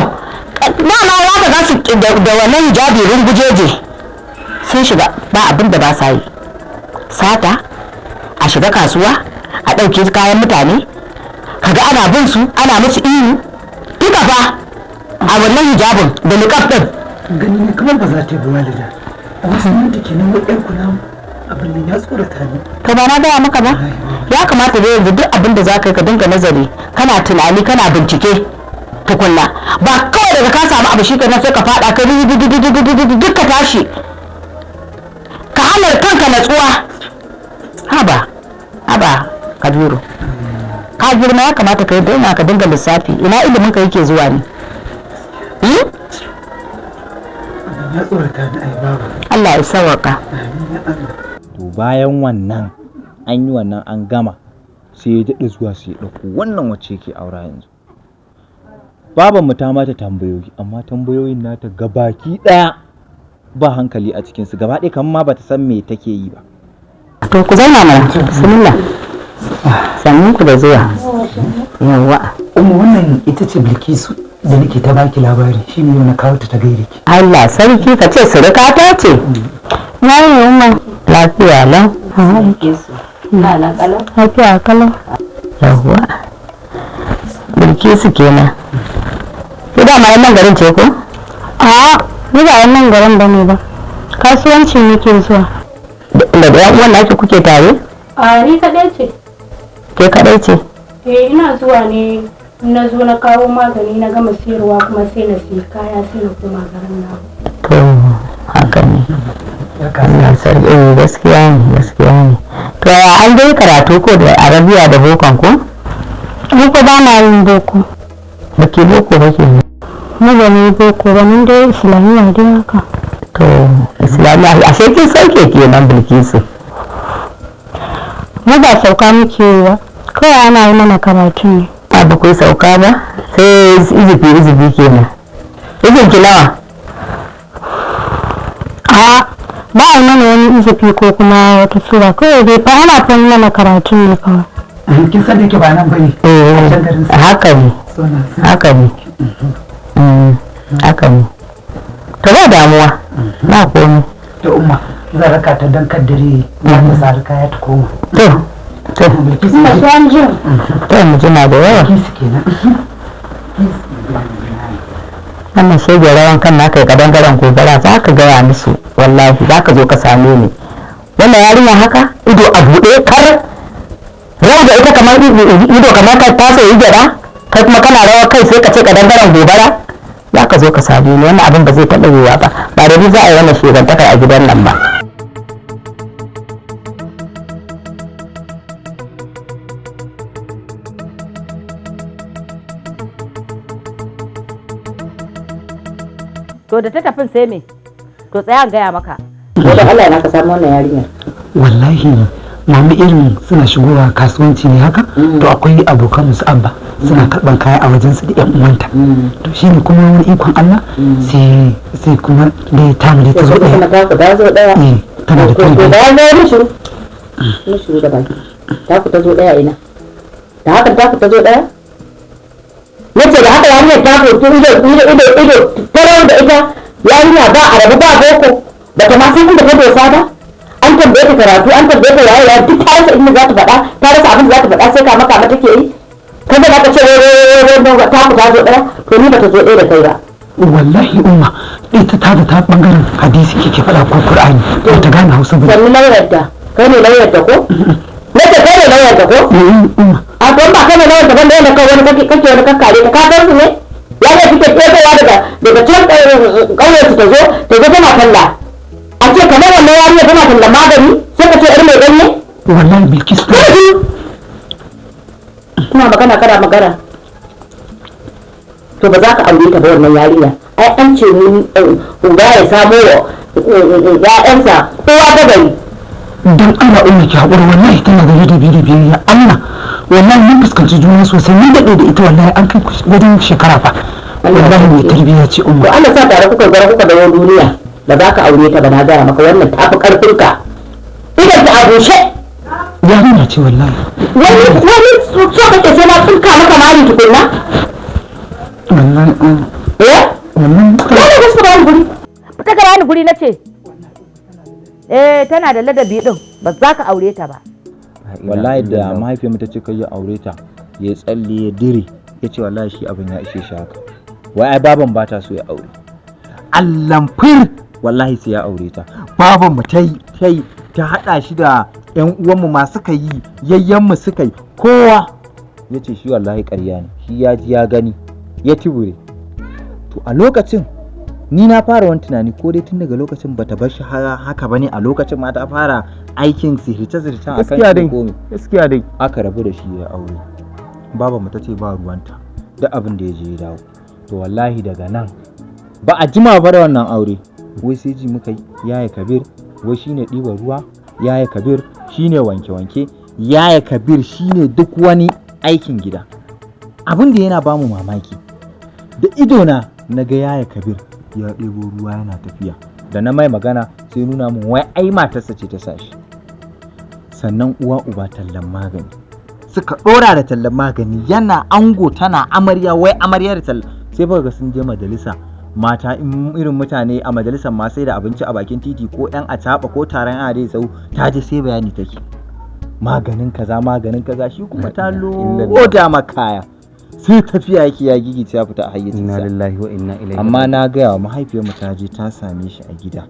dama ya ga su da wannan hijabi rungujeje sun shiga, ba abin da ba sa yi. Sata, a shiga kasuwa a ɗauke kayan mutane, kaga ana bin su ana musu ihu, duka fa a wannan hijabin da niqab din. Gani ne kamar ba za ta yi ba walida, amma sunan ta kenan wai yar kunama. Abin nan ya tsorata ni. To, ba na gaya maka ba? Ya kamata da yanzu duk abin da za ka yi ka dinga nazari, kana tunani, kana bincike tukunna. Ba kawai daga ka samu abu shi kenan sai ka fada ka duk ka tashi ka hana kanka natsuwa. Haba, haba Kabiru, ka girma, ya kamata ka yi daina ka dinga lissafi. Ina ilimin ka yake zuwa ne? Ya tsorata ni ai baba. Allah ya sawaka. To, bayan wannan an yi wannan an gama, sai ya daɗa zuwa, sai ya ɗauko wannan wacce yake aura yanzu. Babanmu ta mata tambayoyi, amma tambayoyin nata gabaki ɗaya ba hankali a cikinsu gaba ɗaya, kamar ma bata san me take yi ba. To, ku zauna mana, bismillah. Sannun ku da zuwa. Yawwa. Umma, wannan ita ce Bilkisu. da nake ta baki labari shi ne na kawo ta ta gaire ki. Allah sarki, ka ce surika ta ce. Na yi umma. Lafiya lau. Lafiya kalau. Yawwa. Bilkisu kenan. Ki dama yan nan garin ce ko? A'a, ni ba yan nan garin bane ba. Kasuwanci nake zuwa. Da yan uwan naki kuke tare? A ni kaɗai ce. Ke kaɗai ce? Eh, ina zuwa ne, na zo na kawo magani na gama siyarwa kuma sai na siya kaya sai na koma garin na. To haka ne. Allah sarki, eh, gaskiya ne, gaskiya ne. To ya an dai karatu ko da Arabiya da bokon ko? Ni ko ba na yin boko. Ba ke boko ba ke? Ni ba ni boko ba, mun dai islamiyya dai haka. To islamiyya, ashe kin sauke kenan Bilkisu. Mu ba sauka muke yi ba. Kawai ana yi mana karatu ne. A ba ku sauka ba? Sai izifi izifi kenan. Izin ki nawa? A ba a yi mana wani izifi ko kuma wata sura, kawai dai fa ana fa yi mana karatu ne kawai. Kin san da yake ba nan bane. Eh, haka ne. Haka ne. Haka ne. To ba damuwa. Ba komai. To umma, zan raka ta dan kaddare ya ta sari kaya ta koma. To. To. Bilkisu. To mu jima da yawa. Bilkisu kenan. Wannan shege rawan kan naka ya kadangaren gobara, za ka gaya musu wallahi za ka zo ka same ni. Wannan yarinya haka ido a buɗe kar rau da ita kamar ido kamar ka ta sayi gyaɗa, kai kuma kana rawa kai sai ka ce kadangaren gobara. Za ka zo ka same ni, wannan abin ba zai taɓa yiwuwa ba, ba da ni za a yi wannan shegantakar a gidan nan ba. To da ta tafin sai me? To tsaya in gaya maka. Ko da Allah na ka samu wannan yarinyar. Wallahi mami, irin suna shigowa kasuwanci ne haka, to akwai abokan su abba suna karban kaya a wajen su da yan uwanta. To shine kuma wani ikon Allah sai sai kuma dai ta mu dai ta zo Kuma daya. ta ku ta zo daya. Eh, tana da To tarbiyya. da ya zo shiru. Mu shiru da baki. Ta ku ta zo daya ina. Da haka ta ku ta zo daya? Nace da haka yarinyar ta ku ido ido ido ido tarau da ita, yarinya ba arabu ba boko, ba ta ma san inda ta dosa ba. An tambaye ta karatu, an tambaye ta yaye yaye, duk ta rasa inda za ta faɗa, ta rasa abin da za ta faɗa sai kama kama take yi. Kaga za ka ce wai wai wai wai ta ku ta zo daya, to ni ba ta zo daya da kai ba. Wallahi umma, ita ta da ta bangaren hadisi kike faɗa ko Qur'ani, ba ta gane Hausa ba. Sannu lauyar ta, kai ne lauyar ta ko? Nace kai ne lauyar ta ko? A to ba kai ne lauyar ta ban da kai wani kake kake wani kakkare ta, ka san su ne? Ya ne kike tsotowa daga daga can ƙauyen su, ta zo ta zo tana talla. A ce kamar wannan yarinya tana talla magani sai ka ce yar mai ganye? Wallahi Bilkisu ta Ina magana kana magana. To ba za ka aure ta ba wannan yarinya. Ai an ce ni uba ya samo wa ƴaƴansa kowa ta gari. Dan Allah umma ki haƙuri, wallahi tana da ladabi da biyayya Allah. Wallahi mun fuskanci juna sosai, mun daɗe da ita, wallahi an kai wajen shekara fa. Wallahi mai tarbiyya ce umma. To Allah sa tare kuka gara kuka dawo duniya, ba za ka aure ta ba, na gaya maka wannan tafi karfin ka. Idan ta a bushe. Yarinya ce wallahi. Wani wani so kake sai na tsinka maka mari tukunna? Wallahi umma. Eh? Wallahi. Wani gasu ba ni guri. Fita ka bani guri nace. Eh, tana da ladabi din, ba za ka aure ta ba. Wallahi da mahaifiyarmu ta ce kai ya aure ta, ya tsalle ya dire, ya ce wallahi shi abin ya ishe shi haka, wai ai baban ba ta so ya aure. Allamfir wallahi sai ya aure ta. Baban mu ta yi ta yi ta hada shi da yan uwanmu ma suka yi, yayyan mu suka yi, kowa ya ce shi wallahi ƙarya ne, shi ya ji ya gani ya tibure. To a lokacin ni na fara wani tunani, ko dai tun daga lokacin bata bar shi haka bane, a lokacin ma ta fara aikin sihirce-sihircen akan Gaskiya shi dai, ko me. Gaskiya dai. Aka rabu da shi ya aure. Baba mu ta ce ba ruwanta, duk abin da ya je ya dawo. To wallahi daga nan ba a jima ba da wannan aure, wai sai ji muka yi yaya Kabir wai shine ɗiban ruwa, yaya Kabir shine wanke-wanke, yaya Kabir shine duk wani aikin gida. Abin da yana bamu mamaki, da idona na ga yaya Kabir ya ɗebo ruwa yana tafiya, da na mai magana sai nuna mun wai ai matarsa ce ta sa shi. Sannan uwa uba tallan magani suka ɗora da tallan magani, yana ango tana amarya, wai amaryar tallan. Sai fa ga sun je majalisa mata, in irin mutane a majalisar ma sai da abinci a bakin titi ko yan acaɓa ko taron adai sau, ta je sai bayani take, maganin kaza, maganin kaza. Shi kuma ta loda makaya, sai tafiya yake, ya gigice, ya fita a hayyacinsa. Inna lillahi wa inna ilaihi. Amma na gaya wa mahaifiyarmu, ta je ta same shi a gida.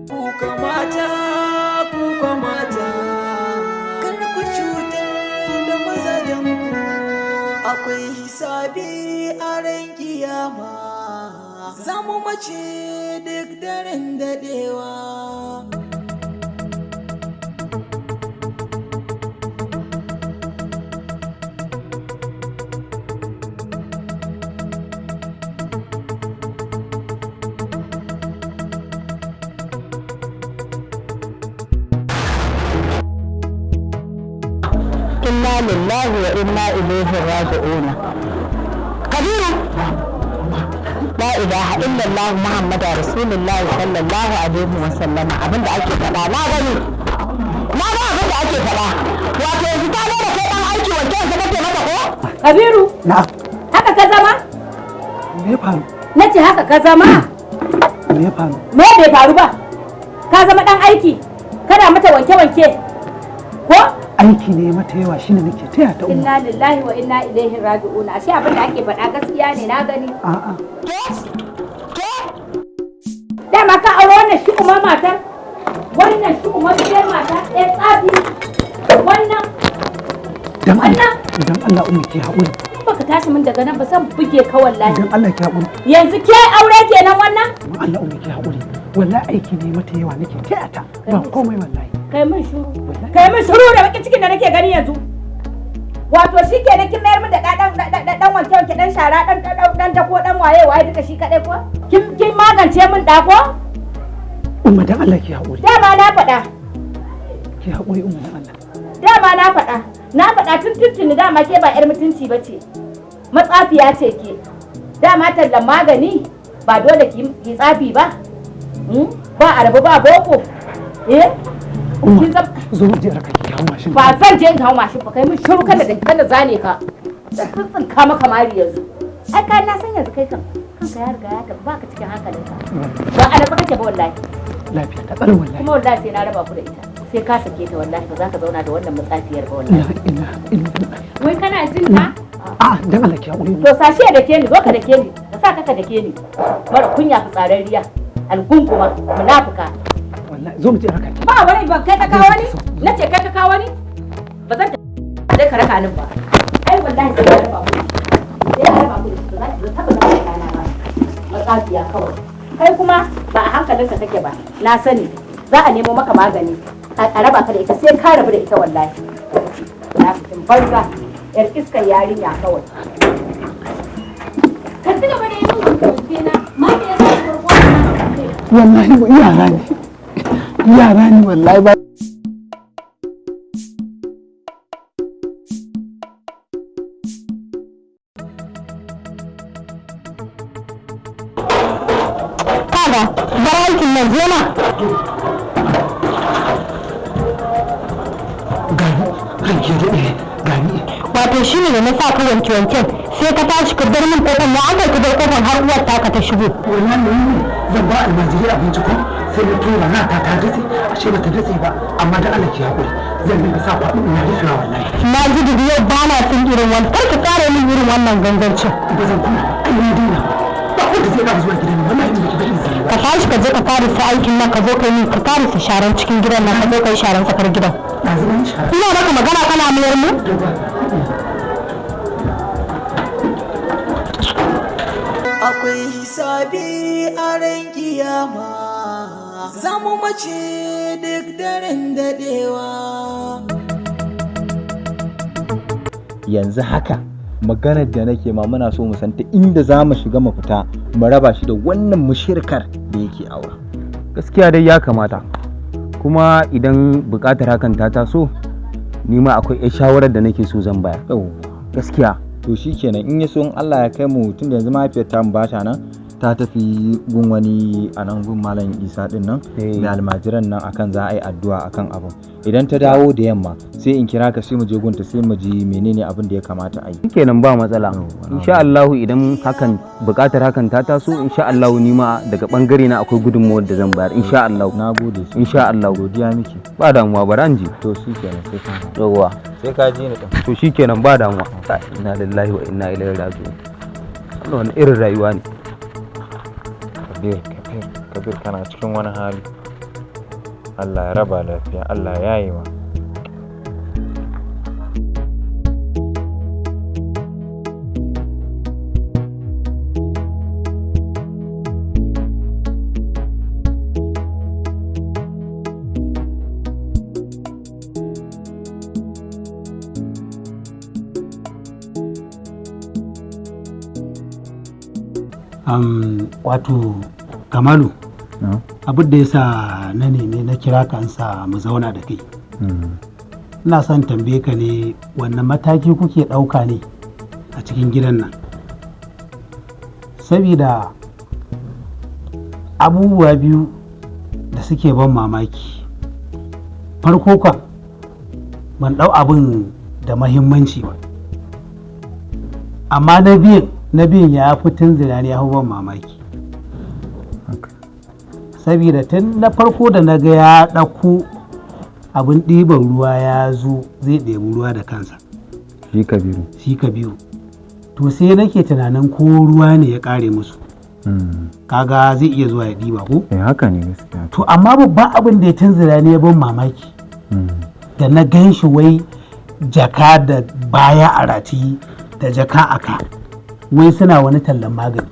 Kuka mata, kuka mata, kar ku cutar da mazajenku, akwai hisabi a ran kiyama, za mu mace duk daren daɗewa. Inna lillahi wa inna ilaihi raji'un. Kabiru, la ilaha illallah Muhammadu Rasulullahi sallallahu alaihi wa sallama. Abinda ake faɗa na gani, na ga abinda ake faɗa. Wato yanzu ta da kai dan aiki wanke wanke kake mata ko? Kabiru, Na'am. Haka ka zama? Me ya faru? Na ce haka ka zama? Me ya faru? Me bai faru ba? Ka zama dan aiki, kana mata wanke-wanke. Ko? Aiki ne mata yawa, shine nake taya ta, umma. Inna lillahi wa inna ilaihi raji'un. Ashe abin da ake faɗa gaskiya ne, na gani. A'a. Dama ka auro wannan shi umar matar? Wannan shi umar biyar mata ɗaya tsafi. Wannan Dan Allah, dan Allah umma, ki haƙuri. In baka tashi min daga nan ba, zan buge ka wallahi. Dan Allah ki haƙuri. Yanzu ke aure kenan wannan? Dan Allah umma, ki haƙuri. Wallahi aiki ne mata yawa nake taya ta. Ba komai wallahi. Kai min shuru. Kai min shuru da bakin cikin da nake gani yanzu. Wato shi kenan kin mayar min da ɗan ɗan wanke wanke, ɗan shara, ɗan ɗan ɗan dako, ɗan waye waye, duka shi kaɗai ko? Kin magance min ɗa ko? Umma, dan Allah ki haƙuri. Dama na faɗa. Ki haƙuri umma, dan Allah. Dama na faɗa. Na faɗa tun tuntuni, dama ke ba 'yar mutunci ba ce. Matsafiya ce ke. Dama tallan magani ba dole ki tsafi ba. Ba arabu ba boko. Eh? Umma, zo mu je raka ki hau mashin. Ba zan je in hau mashin ba, kai mun shiru kada da kada zane ka. Tsintsinka maka mari yanzu. Ai ka na san yanzu kai kan kanka ya riga ya tafi, baka cikin hankalinka. Ba a rabu kake ba wallahi. Lafiya ta tsaro wallahi. Kuma wallahi sai na raba ku da ita. Sai ka sake ta wallahi, ba za ka zauna da wannan matsafiyar ba wallahi. Wai kana jin ta? A'a, dan Allah ki haƙuri. To sashe da ke ni, zo ka dake ni, ka sa ka dake ni. Mara kunya, fitsararriya, algunguma, munafuka. Wallahi zo mu je raka ki. Ba wani ba, kai ka kawo ni? Na ce kai ka kawo ni? Ba zan ta ka raka ni ba. Ai wallahi sai ka raba ku. Sai ka raba ku, ba za ki taba zama da ɗana ba. Matsafiya kawai. Kai kuma ba a hankalinka kake ba. Na sani za a nemo maka magani. A raba ka da ita, sai ka rabu da ita wallahi. Munafikin banza, yar iskar yarinya kawai. Ka ci gaba da yi min wanke na, ma me yasa ka Wallahi yara ne. Yara ne wallahi ba. Kaga, bar aikin nan, je na. Ranke daɗe, gani. Wato shi ne da na sa ka wanke wanken, sai ka tashi ka bar min kofar na, aka ka bar kofar har uwar taka ta shigo. Wallahi ne zan ba almajiri abinci ko, sai na tura na ta ta datse, ashe ba ta datse ba, amma dan Allah ki haƙuri, zan dinga sa kwaɗo ina rufewa wallahi. Na ji dubi, yau ba na son irin wannan, kar ka ƙara min irin wannan gangancin. Ba zan kuma, ai na daina. Ba wanda zai ƙara zuwa gidan nan wallahi in baki bari izini ba. Ka tashi ka je ka karisa aikin nan, ka zo ka yi ka karisa sharan cikin gidan nan, ka zo ka yi sharan tsakar gidan. Ina maka magana kana mayar mu? Akwai hisabi a ran kiyama, za mu mace duk daren daɗewa. Yanzu haka maganar da nake ma, muna so mu san ta inda za mu shiga mu fita mu raba shi da wannan mushirkar da yake aura. Gaskiya dai ya kamata. Kuma Kuma idan buƙatar hakan ta taso, ni ma akwai 'yar shawarar da nake so zan bayar. Gaskiya. To shikenan, in ya so in Allah ya kai mu, tunda yanzu mahaifiyar ta mu bata nan, ta tafi gun wani a nan gun Malam Isa din nan da almajiran nan akan za a yi addu'a akan abun. Idan ta dawo da yamma sai in kira ka, sai mu je gunta, sai mu ji menene abin da ya kamata a yi. Shikenan, ba matsala. Insha Allah idan hakan buƙatar hakan ta taso, insha Allah ni ma daga bangare na akwai gudunmuwar da zan bayar, insha Allah. Nagode. Insha Allah. Godiya miki. Ba damuwa, bara in je. To shikenan, sai ka. Yawwa. Sai ka ji ni din. To shikenan, ba damuwa. Inna lillahi wa inna ilaihi raji'un. Wannan wani irin rayuwa ne? Kabir, Kabir, Kabir, kana cikin wani hali. Allah ya raba lafiya, Allah ya yi ma. Wato Kamalu, abin da ya sa na nemi na kira ka an sa mu zauna da kai, ina son tambaye ka ne, wannan mataki kuke ɗauka ne a cikin gidan nan? Sabida abubuwa biyu da suke ban mamaki. Farko kan ban ɗau abin da mahimmanci ba, amma na biyun ya fi tunzura ni, ya fi ban mamaki. Saboda tun na farko da na ga ya ɗauko abin ɗiban ruwa ya zo zai ɗebi ruwa da kansa. Shi Kabiru? Shi Kabiru. To sai nake tunanin ko ruwa ne ya ƙare musu, kaga zai iya zuwa ya ɗiba ko? Eh, haka ne gaskiya. To amma babban abin da ya tunzura ni ya ban mamaki, da na gan shi wai jaka da baya a rati da jaka a ka, wai suna wani tallan magani.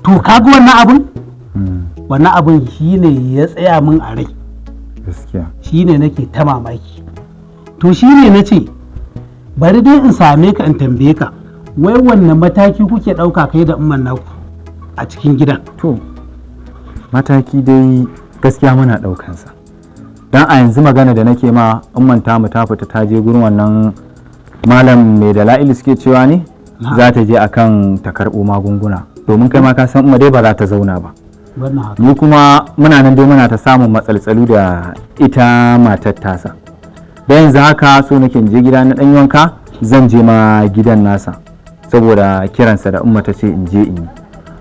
To kaga wannan abin, wannan abin shine ya tsaya min a rai. Gaskiya. Shine nake ta mamaki. To shine na ce bari dai in same ka in tambaye ka, wai wannan mataki kuke ɗauka kai da umman naku a cikin gidan? To mataki dai gaskiya muna ɗaukansa, don a yanzu magana da nake ma, umman tamu ta fita ta je gurin wannan malam mai dala'ili suke cewa ne, za ta je akan ta karɓo magunguna, domin kai ma ka san umma dai ba za ta zauna ba. Wannan haka. Mu kuma muna nan dai muna ta samun matsaltsalu da ita matar tasa. Da yanzu haka so nake in je gida na ɗan wanka, zan je ma gidan nasa saboda kiransa da umma ta ce in je in yi.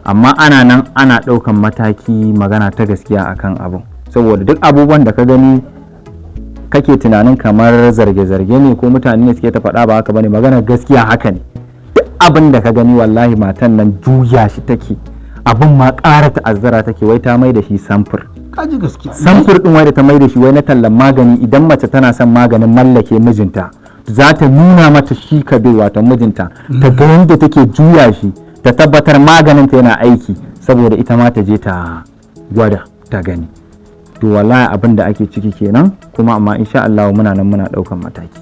Amma ana nan ana ɗaukan mataki, magana ta gaskiya, akan abin, saboda duk abubuwan da ka gani kake tunanin kamar zarge-zarge ne ko mutane ne suke ta faɗa, ba haka bane. Magana gaskiya haka ne. Duk abin da ka gani, wallahi matan nan juya shi take, abin ma ƙara ta'azzara take. Wai ta mai da shi samfur. Kaji gaskiya. Samfur din wai da ta mai da shi wai na tallan magani. Idan mace tana son maganin mallake mijinta, za ta nuna mata shi Kabir, wato mijinta, ta ga yadda take juya shi, ta tabbatar maganin ta yana aiki, saboda ita ma ta je ta gwada ta gani. To wallahi abin da ake ciki kenan kuma, amma insha Allah muna nan muna daukan mataki.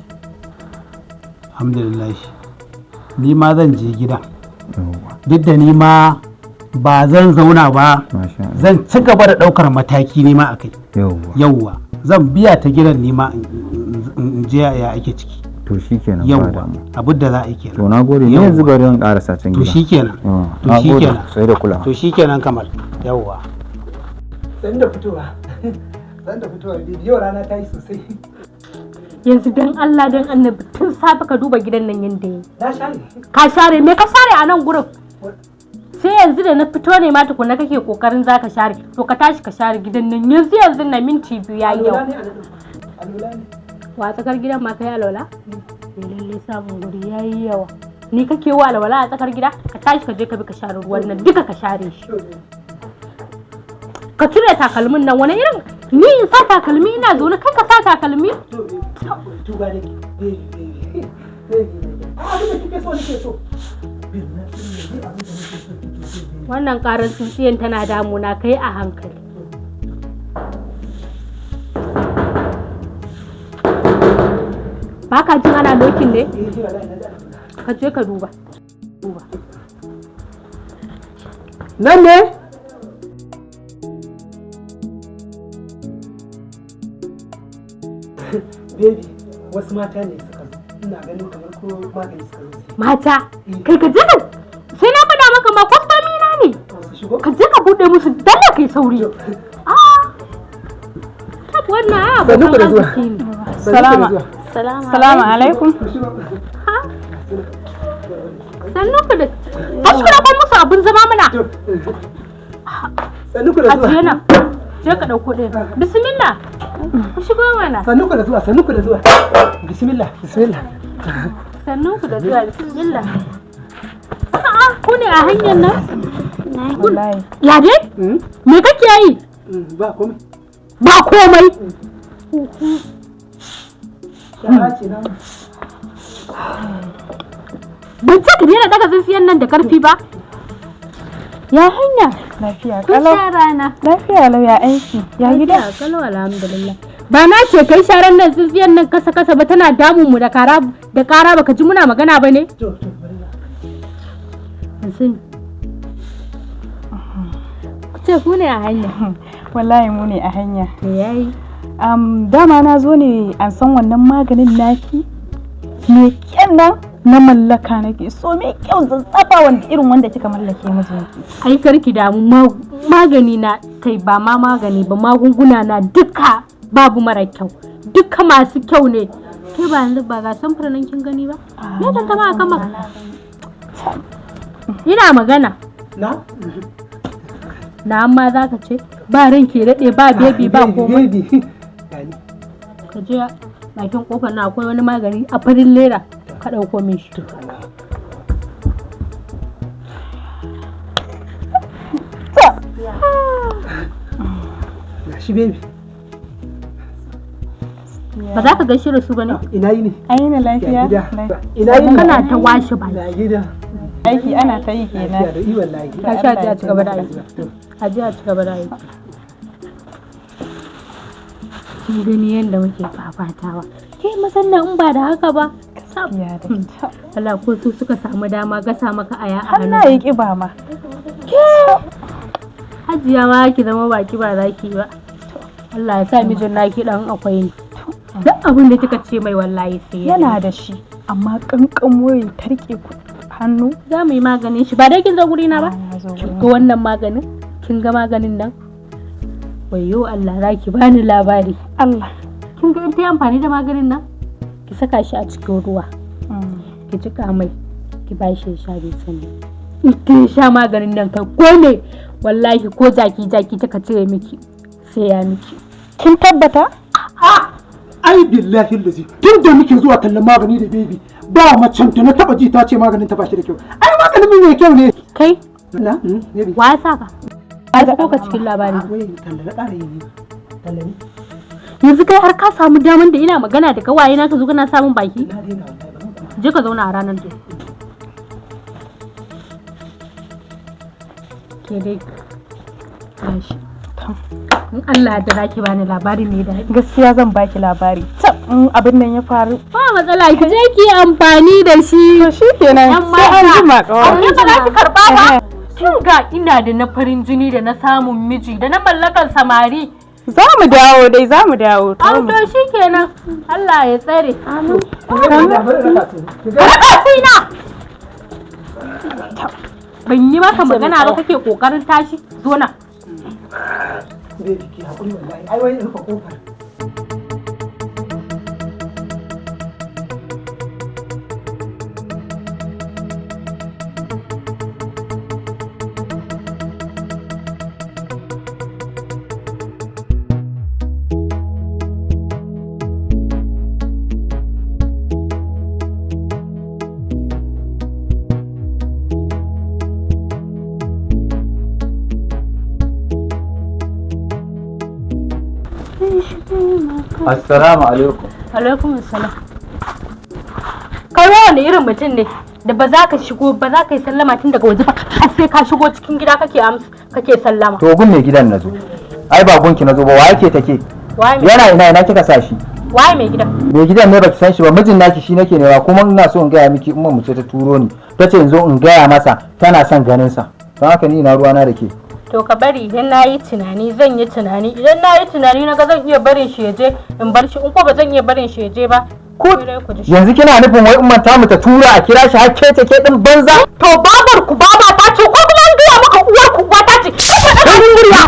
Alhamdulillah, ni ma zan je gida, duk da ni ma ba zan zauna ba, zan ci gaba da daukar mataki ni ma akai. Yawwa, zan biya ta gidan ni ma in je ya ake ciki. To shikenan, ba Yawwa, damuwa. abin da za a yi kenan. To na gode, ni yanzu bari zan karasa can To gida. shikenan. To Na gode. shikenan. Sai da kulawa. To shikenan Kamal, yawwa. San da fitowa. San da fitowa, baby. Yau rana ta yi sosai. Yanzu dan Allah dan Annabi, tun safe ka duba gidan nan yanda yi. Na share. Ka share me? Ka share a nan gurin? Sai yanzu da na fito ne ma tukuna kake kokarin zaka share. To ka tashi ka share gidan nan yanzu yanzu na, minti 2 yayi yau. Alwala ne. Wa tsakar gidan ma kai alwala? Eh, lalle samun guri yayi yawa. Ni kake wa alwala a tsakar gida? Ka tashi ka je ka bi ka share ruwan nan duka, ka share shi. Ka cire takalmin nan. Wani irin ni in sa takalmi ina zaune, kai ka sa takalmi? Tuba ne. Baby, baby. Baby. Abin da kike so nake so. Baby, na abin da nake so kike so. Wannan karar tsintsiyan tana damuna, kai a hankali. Ba ka jin ana knocking ne? Ka je ka duba. Duba. Nan ne? Baby, wasu mata ne suka zo. Ina ganin kamar ko magani suka zo. Mata, kai ka je ka sai na faɗa maka ma kwastomi na ne. Ka je ka buɗe musu dalla kai sauri. Ah. Tab wannan ai Sannu ku abokan da zuwa. arziki ne. Sannu ku da zuwa. Salamu alaikum. Ha? Sannu ku da Tashi ku ɗauko musu abin zama mana. Sannu ku da zuwa. Ajiye nan. Je ka ɗauko ɗaya. Bismillah. Ku shigo mana. Sannu ku da zuwa, sannu ku da zuwa. Bismillah, bismillah. Sannu ku da zuwa bismillah. A'a, ku ne a hanyar nan? Ya dai? Me kake yi? Ba komai. Ba komai. Shara ce na. Ban ce ka daina daga tsintsiyan nan da karfi ba. Ya hanya? Lafiya Kun kalau. sha rana. Lafiya lau ya aiki. Ya gida? Lafiya kalau alhamdulillah. Ba na ce kai sharan nan tsintsiyan nan kasa kasa ba tana damun mu da kara da kara baka ji muna magana ba ne? Ban sani. Ku ce ku ne a hanya. Wallahi mu ne a hanya. To yayi. Dama na zo ne an san wannan maganin naki. Me kyan nan na mallaka nake so me kyau zazzafa wanda irin wanda kika mallake mijinki. Ai karki damu magani na kai ba ma magani ba magunguna na duka babu mara kyau. Duka masu kyau ne. Ke ba yanzu ba ga samfurin nan kin gani ba? Me tantama akan maka? Ina magana. Na? Na amma za ka ce ba ran ke daɗe ba bebi ba komai. Ka je bakin kofar na akwai wani magani a farin leda ka ɗauko min shi. Gashi baby. Ba za ka gaishe da su ba ne? Ina yi ne? Ai na lafiya. Ina yi ne? Kana ta washe baki. Na gida. Aiki ana ta yi kenan. Lafiya da wallahi. Ka sha a ci gaba da aiki. A je a ci gaba da aiki. Kin gani yadda muke fafatawa. Ke mazan nan in ba da haka ba. Allah ko su suka samu dama gasa maka aya a Har hannu. na yi kiba ma. Ke Hajiya ma ki zama baki ba za ki ba. Allah ya sa mijin naki dan akwai ne. Duk abin da kika ce mai wallahi sai ya yi. Yana da shi amma kankamo ya tarke hannu. Za mu yi maganin shi ba dai kin zo guri na ba? Kin ga wannan maganin? Kin ga maganin nan? Wayyo Allah za ki bani labari. Allah. Kin ga in ta yi amfani da maganin nan? Ki saka shi a cikin ruwa. Ki jika mai ki ba shi ya sha bai sani. In kin sha maganin nan kai ko me wallahi ko jaki jaki kika cire miki sai ya miki. Kin tabbata? Ai billahi lazi tun da muke zuwa kallon magani da baby ba macen da na taba ji ta ce maganin ta ba shi da kyau. Ai maganin mu mai kyau ne. Kai? Na? Baby. Wa ya saka? Wa ya sako ka cikin labari? Wai talla na ƙara yi ne. Talla ne. Yanzu kai har ka samu daman da ina magana da kawaye na ka zo kana samun baki? Je ka zauna a ranar to. Ke dai gashi. In Allah da zaki bani labari mai daɗi. Gaskiya zan baki labari. Tab in abin nan ya faru. Ba matsala ki je ki yi amfani da shi. To shikenan sai an jima kawai. Amma ba za ki karɓa ba. Kin ga ina da na farin jini da na samun miji da na mallakan samari. Za mu dawo dai za mu dawo. An to shikenan. Allah ya tsare. Amin. Ban yi maka magana ba kake kokarin tashi zo nan. Baby ki haƙuri wallahi. Ai wai rufe kofar. Assalamu alaikum. Alaikum assalam. Kai wani irin mutum ne da ba za ka shigo ba za ka yi sallama tun daga waje ba har sai ka shigo cikin gida kake amsa kake sallama. To gun mai gidan nazo. Ai ba gunki nazo ba wa yake take? Waye mai Yana ina ina kika sa shi? Waye mai gidan? Mai gidan ne baki san shi ba mijin naki shi nake nema kuma ina so in gaya miki umma mu ce ta turo ni. Tace in zo in gaya masa tana son ganin sa. Don haka ni ina ruwana da ke. To ka bari idan na yi tunani, zan yi tunani. Idan na yi tunani na ga zan iya barin shi ya je, in bar shi. In ko ba zan iya barin shi ya je ba, Ku yanzu kina nufin wai umman tamu ta tura a kira shi har kece ke din banza? To babar ku baba ta ce, ko kuma an gaya maka uwar ku uwa ta ce. Ka faɗa min murya.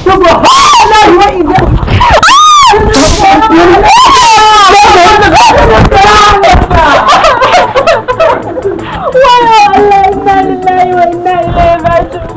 Subhanallahi wa inna. Wayo Allah, inna lillahi wa inna ilaihi raji'un.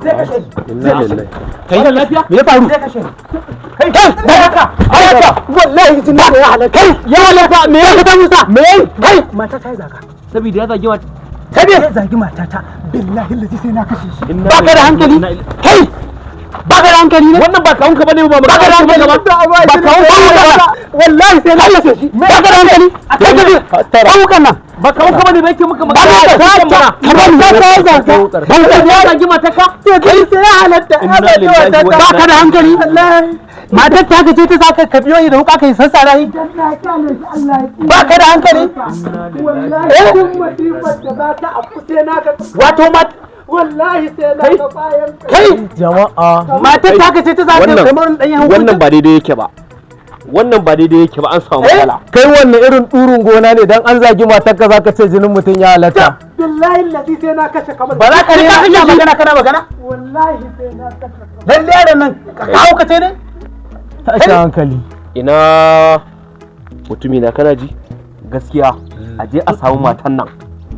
Inna lillahi. Kai lafiya? Me ya faru? Kai, baraka baraka, wallahi jin da ya halaka. Kai, ya halaka me ya fita musa? Me? Kai, mata ta yi zaga. Saboda ya zagi mata. Sabi ya zagi matata, billahi lazi sai na kashe shi. Ba ka da hankali? Kai, ba ka da hankali ne? Wannan ba kawunka bane ba? Ba ka da hankali ba? Ba kawunka ba? Wallahi sai na kashe shi. Ba ka da hankali? Kai, ka kawukan nan. Ba kawunka bane ba yake muka magana. Ba ka da kamar ta ta zaga. Ba ka ya zagi matarka? To kai, sai ya halatta. Ba ka da hankali? Matar ta ka ce ta saka ka biyo da wuka kai sassara yi. Idan na kyale shi, Allah ya Ba ka da hankali? Wallahi duk masifar da za ta afku sai na ga Wato mat wallahi sai na ga bayan kai Jama'a. Matar ta ka ce ta saka kamar dan yan Wannan ba daidai yake ba. Wannan ba daidai yake ba, an samu matsala. Kai, wannan irin ɗurin gona ne dan an zagi matarka zaka ce jinin mutum ya halatta? Billahi lazi sai na kashe kamar Ba za ka ne kana magana, kana magana. Wallahi sai na kashe kamar. Lalle yaron nan ka kawo ka ce ne? Tashin hankali. Ina mutumi na, kana ji? Gaskiya a je a samu matan nan,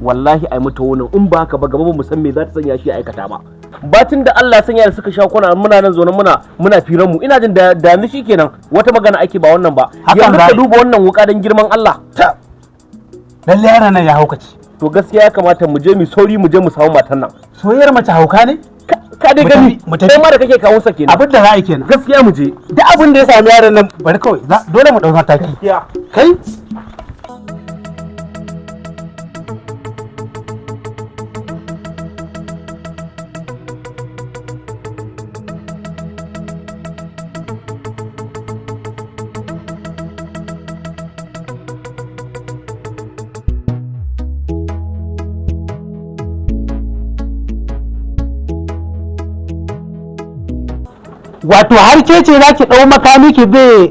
wallahi ai mata wannan. In ba haka ba, gaba ba mu san me za ta sanya shi ya aikata ba. Batin da Allah ya sanya da suka sha kwana, muna nan zaune muna firan mu, ina jin da yanzu shikenan wata magana ake ba wannan ba. Hakan Yanzu za ka a yi. duba wannan wuka dan girman Allah. Lalle yaron nan ya haukace. To gaskiya ya kamata mu je mu sauri, mu je mu samu matan nan. Soyayyar mace hauka ne? Ka dai Mu gani, tafi, mu tafi. kai ma da kake kawo sa kenan. Abin da za a yi kenan. Gaskiya mu je. Duk abin da ya sami yaron nan, bari kawai, dole mu ɗau mataki. Kai. Wato har ke ce za ki ɗau makami ki bai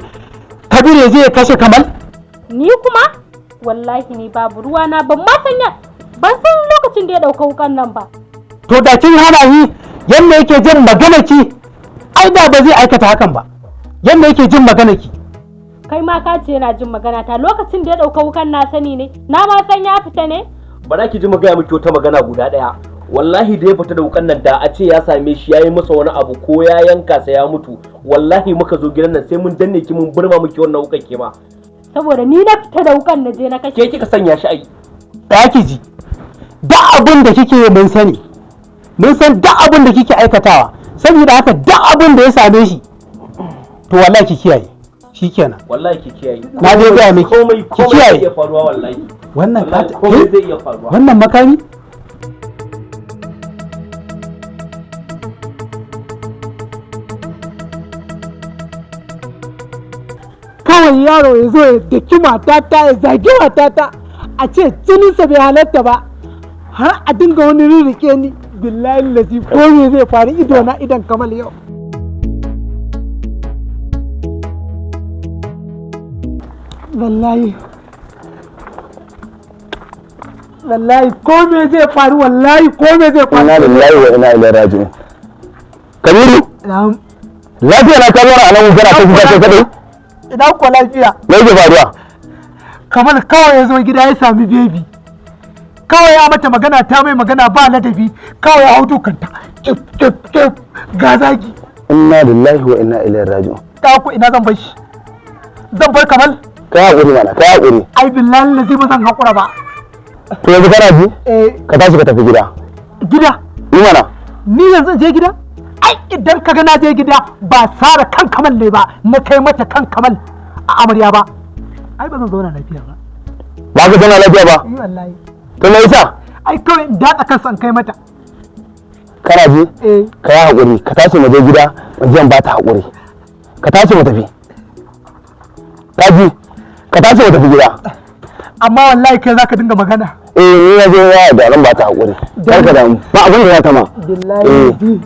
Kabir ya je ya kashe Kamal? Ni kuma wallahi ni babu ruwa na, ban ma sanya, ban san lokacin da ya dauka wukan nan ba. To da kin hana shi, yadda yake jin magana ki, ai da ba zai aikata hakan ba. Yadda yake jin magana ki. Kai ma ka ce yana jin magana ta, lokacin da ya dauka wukan na sani ne? Na ma san ya fita ne? Ba za ki ji mu gaya miki wata magana guda ɗaya. Wallahi da ya fita da wukan nan, da a ce ya same shi ya yi masa wani abu ko ya yanka sa ya mutu, wallahi muka zo gidan nan sai mun danne ki, mun burma miki wannan wukan ke ma. Saboda ni na fita da wukan na je na kashe. Ke kika sanya shi ai. Da ki ji, duk abin da kike yi mun sani, mun san duk abin da kike aikatawa. Saboda haka duk abin da ya same shi, to wallahi ki kiyaye. Shikenan. Wallahi ki kiyaye. Na dai gaya miki, komai ki komai zai kiyaye. iya faruwa wallahi. Wannan Wallahi kati- komai eh? zai iya faruwa. Wannan makami. Kawai yaro ya zo ya daki matata, ya zagi matata, a ce jininsa bai halatta ba, har a dinga wani rirrike ni. Billahi lazi ko me zai faru, ido na idan Kamal yau. Wallahi wallahi ko me zai faru, wallahi ko me zai faru. Inna lillahi wa inna ilaihi raji'un. Kabiru. Na'am. Lafiya na ka zauna a nan kana ta kuka kai kadai? Ina ko lafiya? Me yake faruwa? Kamar kawai ya zo gida ya sami bebi, kawai ya mata magana, ta mai magana ba ladabi, kawai ya hau dukanta, kif kif kif, ga zagi. Inna lillahi wa inna ilaihi raji'un. Ta ku ina zan bar shi? Zan bar Kamal? Kai hakuri mana, kai hakuri. Ai billahi lazi ba zan hakura ba. To yanzu kana ji? Eh. Ka tashi ka tafi gida. Gida? Ni mana. Ni yanzu in je gida? Ai Ai idan ka ga na je gida ba sara kan Kamal ne ba, na kai mata kan Kamal a amarya ba, ai ba zan zauna lafiya ba. Ba ka zauna lafiya ba? Eh wallahi. To me yasa? Ai kawai in datsa kansa in kai mata. Kana ji? Eh. Ka yi haƙuri, ka tashi mu je gida, mu je in ba ta haƙuri. Ka tashi mu tafi. Ka ji? Ka tashi mu tafi gida. Amma wallahi kai zaka dinga magana. Eh, ni na je ya da ran ba ta haƙuri. Kar ka damu. Ba abin da za ta ma. Billahi. Eh.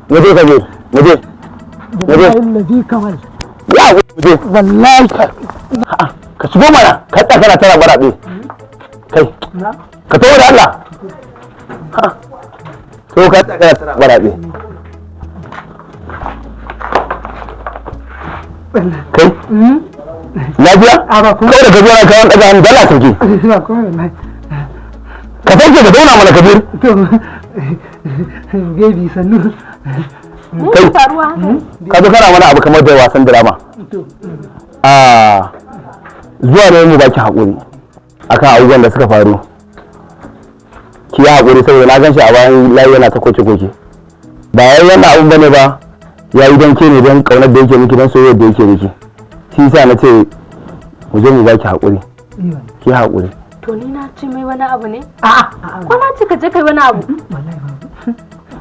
Mu je ka je. Mu je. Mu je. Billahi Kamal. Ya haƙuri mu je. Wallahi. Ka shigo mana, ka tsaya kana tara baraɗe. Kai. Ka tawo da Allah. To ka tsaya kana tara baraɗe. Kai. Lafiya? Kawai da ka zo na kawo ɗaga hannu dala sauke. Ka sauke ka zauna mana Kabir. To baby sannu. Kai. Ka zo kana mana abu kamar da wasan drama. Zuwa ne mu baki haƙuri akan abubuwan da suka faru. Ki yi haƙuri saboda na gan shi a bayan layi yana ta koke-koke. Ba wai wannan abun bane ba, ya yi don ke ne, don ƙaunar da yake miki, don soyayyar da yake miki. Shi yasa na ce mu je mu baki haƙuri. Ki yi haƙuri. To ni na ce mai wani abu ne? A'a. Ko na ce ka je kai wani abu?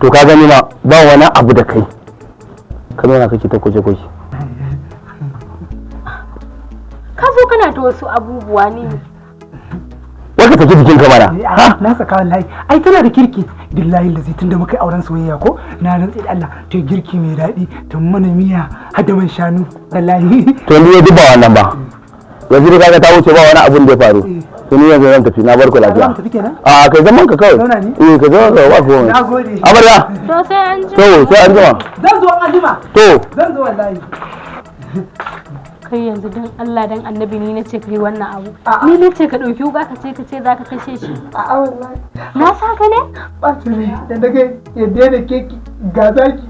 To ka gani ma ba wani abu da kai. Ka zauna kake ta koke-koke. Ka zo kana ta wasu abubuwa ne. Wai ka saki jikinka mana. Ha? Na saka wallahi. Ai tana da kirki. Billahi lazi tunda muka yi auren soyayya ko na rantsi da Allah ta girki mai daɗi, ta mana miya har da man shanu wallahi. To ni duk ba wannan ba. Yanzu dai kaga ta wuce ba wani abun da ya faru. To ni yanzu zan tafi, na bar ku lafiya. A kai zaman ka kawai. Eh ka zauna ka ba komai. Nagode. Amarya. To sai an jima. To sai an jima. Zan zo an jima. To. Zan zo wallahi. Kai yanzu don Allah don annabi ni nace kai wannan abu. Ni nace ka dauki wuka ka ce za ka kashe shi. A'a wallahi. Na sa ka ne? Ɓacin rai da daga yadda da keki ga zaki.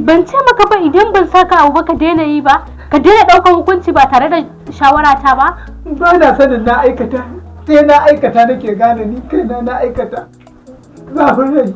Ban ce maka ba idan ban saka abu ba ka daina yi ba, ka daina ɗaukar hukunci ba tare da shawara ta ba. Ba na sanin na aikata, sai na aikata nake gane ni kaina na aikata. Zafin rai.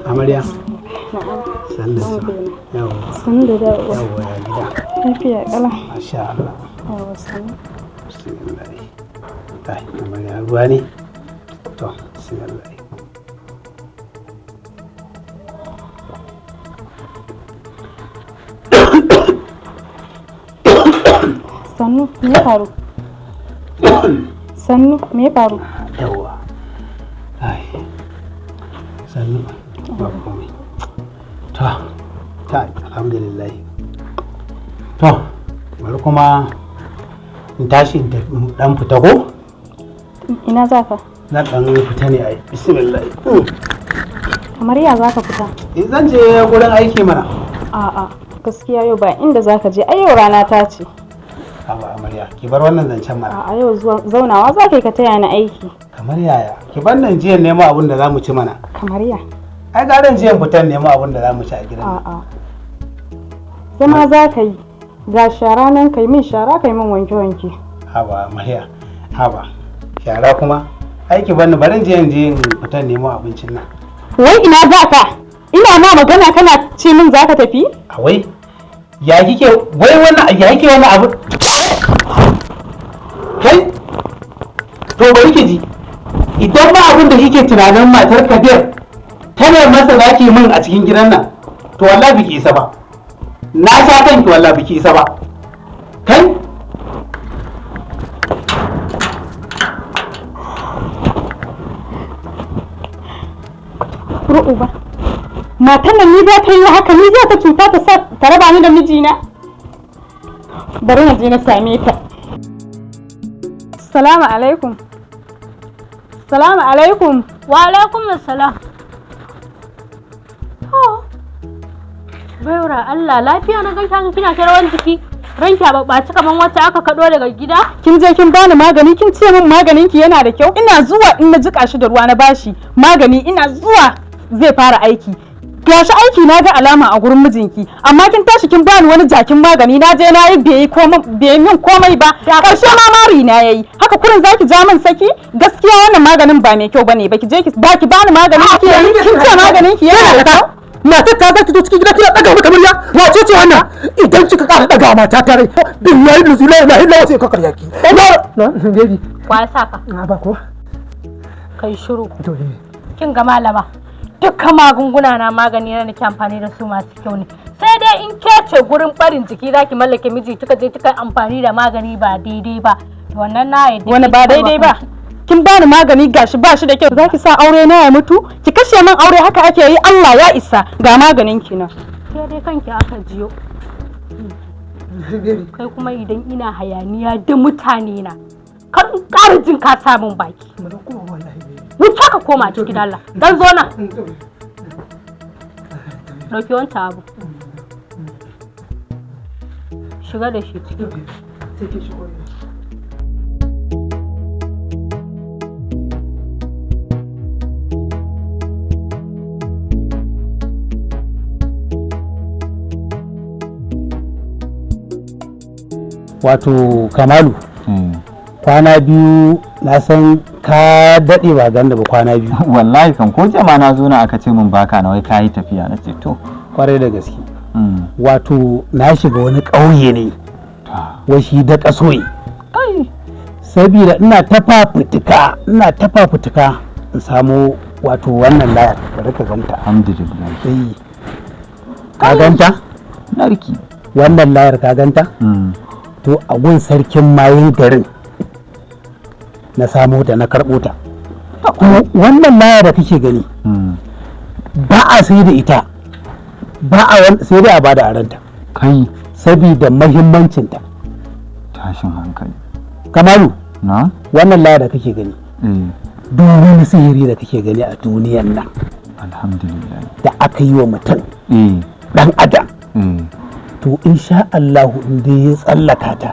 Amarya. Sannu. Yawwa. Sannu da dawowa. Yawwa ya gida. Lafiya kala. Masha Allah. Yawwa sannu. Bismillah. Ai, amarya ruwa ne? To, bismillah. Sannu, me ya faru? Sannu, me ya faru? Yawwa. Ai. Sannu. Ba komai. To, ta alhamdulillah. To, bari kuma in tashi in tafi in dan fita ko? Ina za ka? Na dan fita ne ai. Bismillah. Kamar ya za ka fita? Eh, zan je gurin aiki mana. A'a, gaskiya yau ba inda za ka je, ai yau rana ta ce. Haba amarya, ki bar wannan zancen mana. A'a yau zaunawa za ka yi ka taya ni aiki. Kamar yaya? Ki bar nan jiya nemo abin da za mu ci mana. Kamar ya? Ai garan jiyan fitan nemo abin da za mu ci a gidan. A'a. Zama za ka yi. Ga shara nan kai min shara kai min wanke-wanke. Haba amarya, haba. Shara kuma? Ai ki bar ni barin jiyan je in fitan nemo abincin nan. Wai ina za ka? Ina ma magana kana ce min za ka tafi? Wai ya kike, wai wannan ya kike wannan abu? Kai, to bari ki ji, idan ba abin da kike tunanin matar Kabir tana masa zaki min a cikin gidan nan, to wallahi biki isa ba. Na sha kanki, wallahi biki isa ba. Kai, Ru'u ba. Matan nan ni za ta yi haka, ni za ta cuta ta sa ta raba ni da mijina. Bari na je na same ta. Salamu alaikum. Salamu alaikum. Wa alaikum assalam. Oh. Baiwar Allah, lafiya na gaishe kina ta rawan jiki. Ranki a babbaci kaman wacce aka kado daga gida. Kin je kin bani magani, kin ce min maganin ki yana da kyau. Ina zuwa in na jika shi da ruwa na bashi magani, ina zuwa zai fara aiki. Gashi aiki na ga alama a gurin mijinki, amma kin tashi kin bani wani jakin magani, na je na yi bai min komai ba. Karshe ma mari na yayi. Haka kurin zaki ja min saki? Gaskiya wannan maganin ba mai kyau bane ba. Ki je ki ba ki bani maganin ki, kin ce maganin ki yana da kyau. Matar ta za ki zo cikin gida kina daga mata murya, wace ce wannan? Idan kika ƙara daga mata ta rai, billahi la ilaha illa sai ka karya ki. Na baby, wa saka? Na ba ko kai shiru. Kin ga malama, dukkan magunguna na magani na nake amfani da su masu kyau ne, sai dai in ke ce gurin barin jiki zaki mallake miji kika je kika amfani da magani ba daidai ba, wannan na yadda. Wani ba daidai ba? Kin bani magani gashi ba shi da kyau, zaki sa aure na ya mutu? Ki kashe min aure, haka ake yi? Allah ya isa, ga maganin ki nan. Ke dai kanki aka jiyo. Kai kuma idan ina hayaniya da mutane na, kar in ƙara jin ka samun baki. Wuce ka koma cikin Allah. Dan zo nan. Dauki wancan abu. Shiga da shi ciki. Wato Kamalu, kwana biyu na san ka daɗe ba ganda ba, kwana biyu. Wallahi kan ko jama na zo na aka ce min baka na, wai kayi tafiya, na ce to. Kwarai da gaske. Wato na shiga wani ƙauye ne, wai shi da ƙasoyi. Sabida ina ta fafutuka, ina ta fafutuka in samu wato wannan layar, bari ka ganta. Alhamdulillah. Ka ganta? Narki. Wannan layar ka ganta? To a gun sarkin mayin garin na samo ta, na karɓo ta. Kuma wannan laya da kake gani ba a sai da ita, ba a sai dai a bada aranta. Kai, saboda mahimmancinta. Tashin hankali. Kamalu, na wannan laya da kake gani, duk wani sihiri da kake gani a duniyan nan, alhamdulillah, da aka yi wa mutum dan adam, to insha Allahu in dai ya tsallaka ta,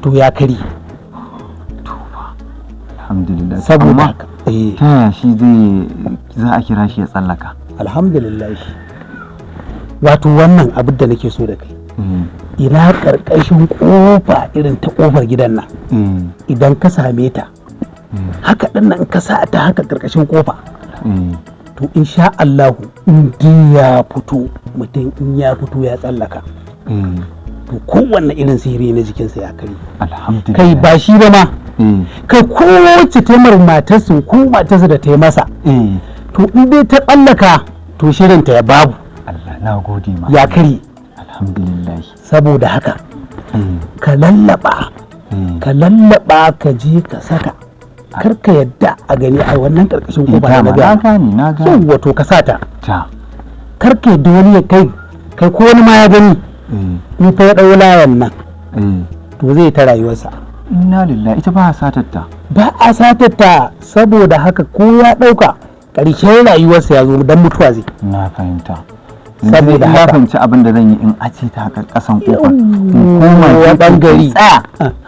to ya kari. Alhamdulillah. Saboda haka ta yaya shi zai za a kira shi ya tsallaka? Alhamdulillah. Wato wannan abin da nake so da kai, ina karkashin kofa irin ta kofar gidan nan, idan ka same ta haka din nan, ka sa ta haka karkashin kofa, to insha Allahu in dai ya fito, mutum in ya fito ya tsallaka, to kowanne irin sihiri na jikinsa ya kare. Alhamdulillah. Kai ba shi ba ma, kai kowace taimar matarsa ko matarsa da ta yi masa, to in dai ta tsallaka, to shirinta ya babu. Allah na gode ma. Ya kare. Alhamdulillah. Saboda haka ka lallaba, ka lallaba ka je ka saka, kar ka yadda a gani a wannan karkashin kofa na na gane, na gane. Yawwa, to ka sata. Ta. Kar ka yadda wani ya kai, kai ko wani ma ya gani, in fa ya dau layan nan, to zai ta rayuwarsa. Inna lillahi, ita ba a satarta. Ba a satarta, saboda haka ko ya dauka, ƙarshen rayuwarsa ya zo dan mutuwa zai. Na fahimta. Saboda na haka fahimci abin da zan yi, in ace ta haka kasan kofar, in koma ya gefe bangare. in tsaya,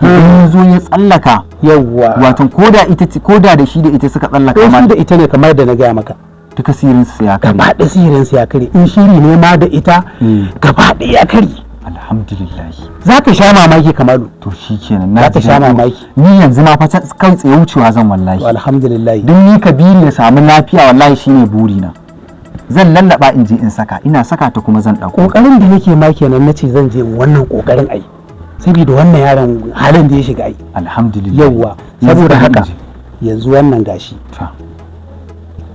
idan ya zo ya tsallaka, yawwa, wato koda ita ce, koda da shi da ita suka tsallaka ko ma shi da ita ne, kamar da na gaya maka, duka sirin su ya kare. Gaba ɗaya sihirin su ya kare, in shiri ne ma da ita, gaba ɗaya ya kare. Alhamdulillah. Za ka sha mamaki Kamalu. To shikenan, na Za ka ji sha daɗi. mamaki. Ni yanzu ma fa kan tsaye wucewa zan wallahi. Alhamdulillah. Don ni Kabiru ya samu lafiya wallahi shine burina. Zan lallaba in je in saka, ina saka ta kuma zan ɗauko. Kokarin da nake ma kenan, nace zan je wannan kokarin ai, saboda wannan yaron halin da ya shiga ai. Alhamdulillah. Yawwa, saboda haka yanzu wannan gashi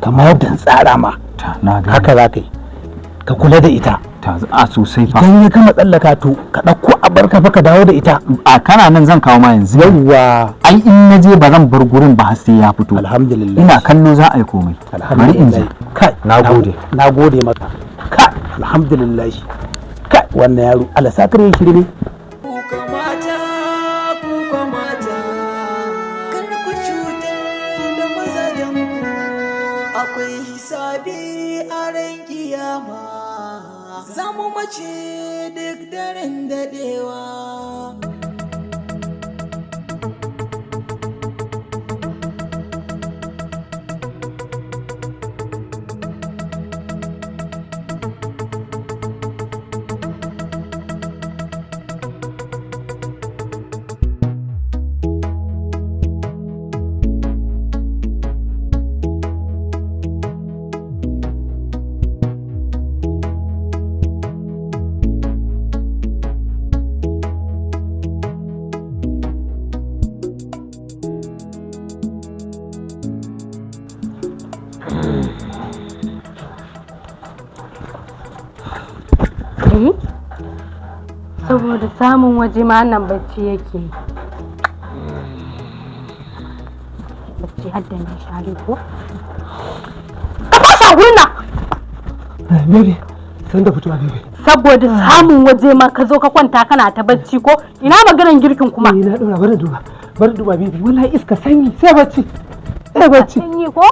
kamar yadda in tsara ma haka za ka yi, ka kula da ita. Ta a sosai fa. Idan ya gama tsallaka, to ka ɗauko abarka fa ka dawo da ita. A kana nan zan kawo ma yanzu. Yawwa. Ai in na je ba zan bar gurin ba har sai ya fito. Alhamdulillah. Ina kallo za a yi komai. Bari in je. Kai. Nagode. Na gode maka. Kai, alhamdulillah. Kai, wannan yaro Allah sakare shi ne. Kuka mata, kuka mata, kar ku cutar da mazajen ku, akwai hisabi a ran kiyama, za mu mace duk daren daɗewa. Eh? Saboda samun waje ma nan bacci yake yi. Bacci har da mai shari ko? Ka tashi a gurin nan! Baby, san da fitowa, baby. Saboda samun waje ma ka zo ka kwanta kana ta bacci ko? Ina maganan girkin kuma? Ina dora, bari duba. Bari duba, baby. Wallahi iska sanyi sai bacci. Sai bacci. Sanyi ko?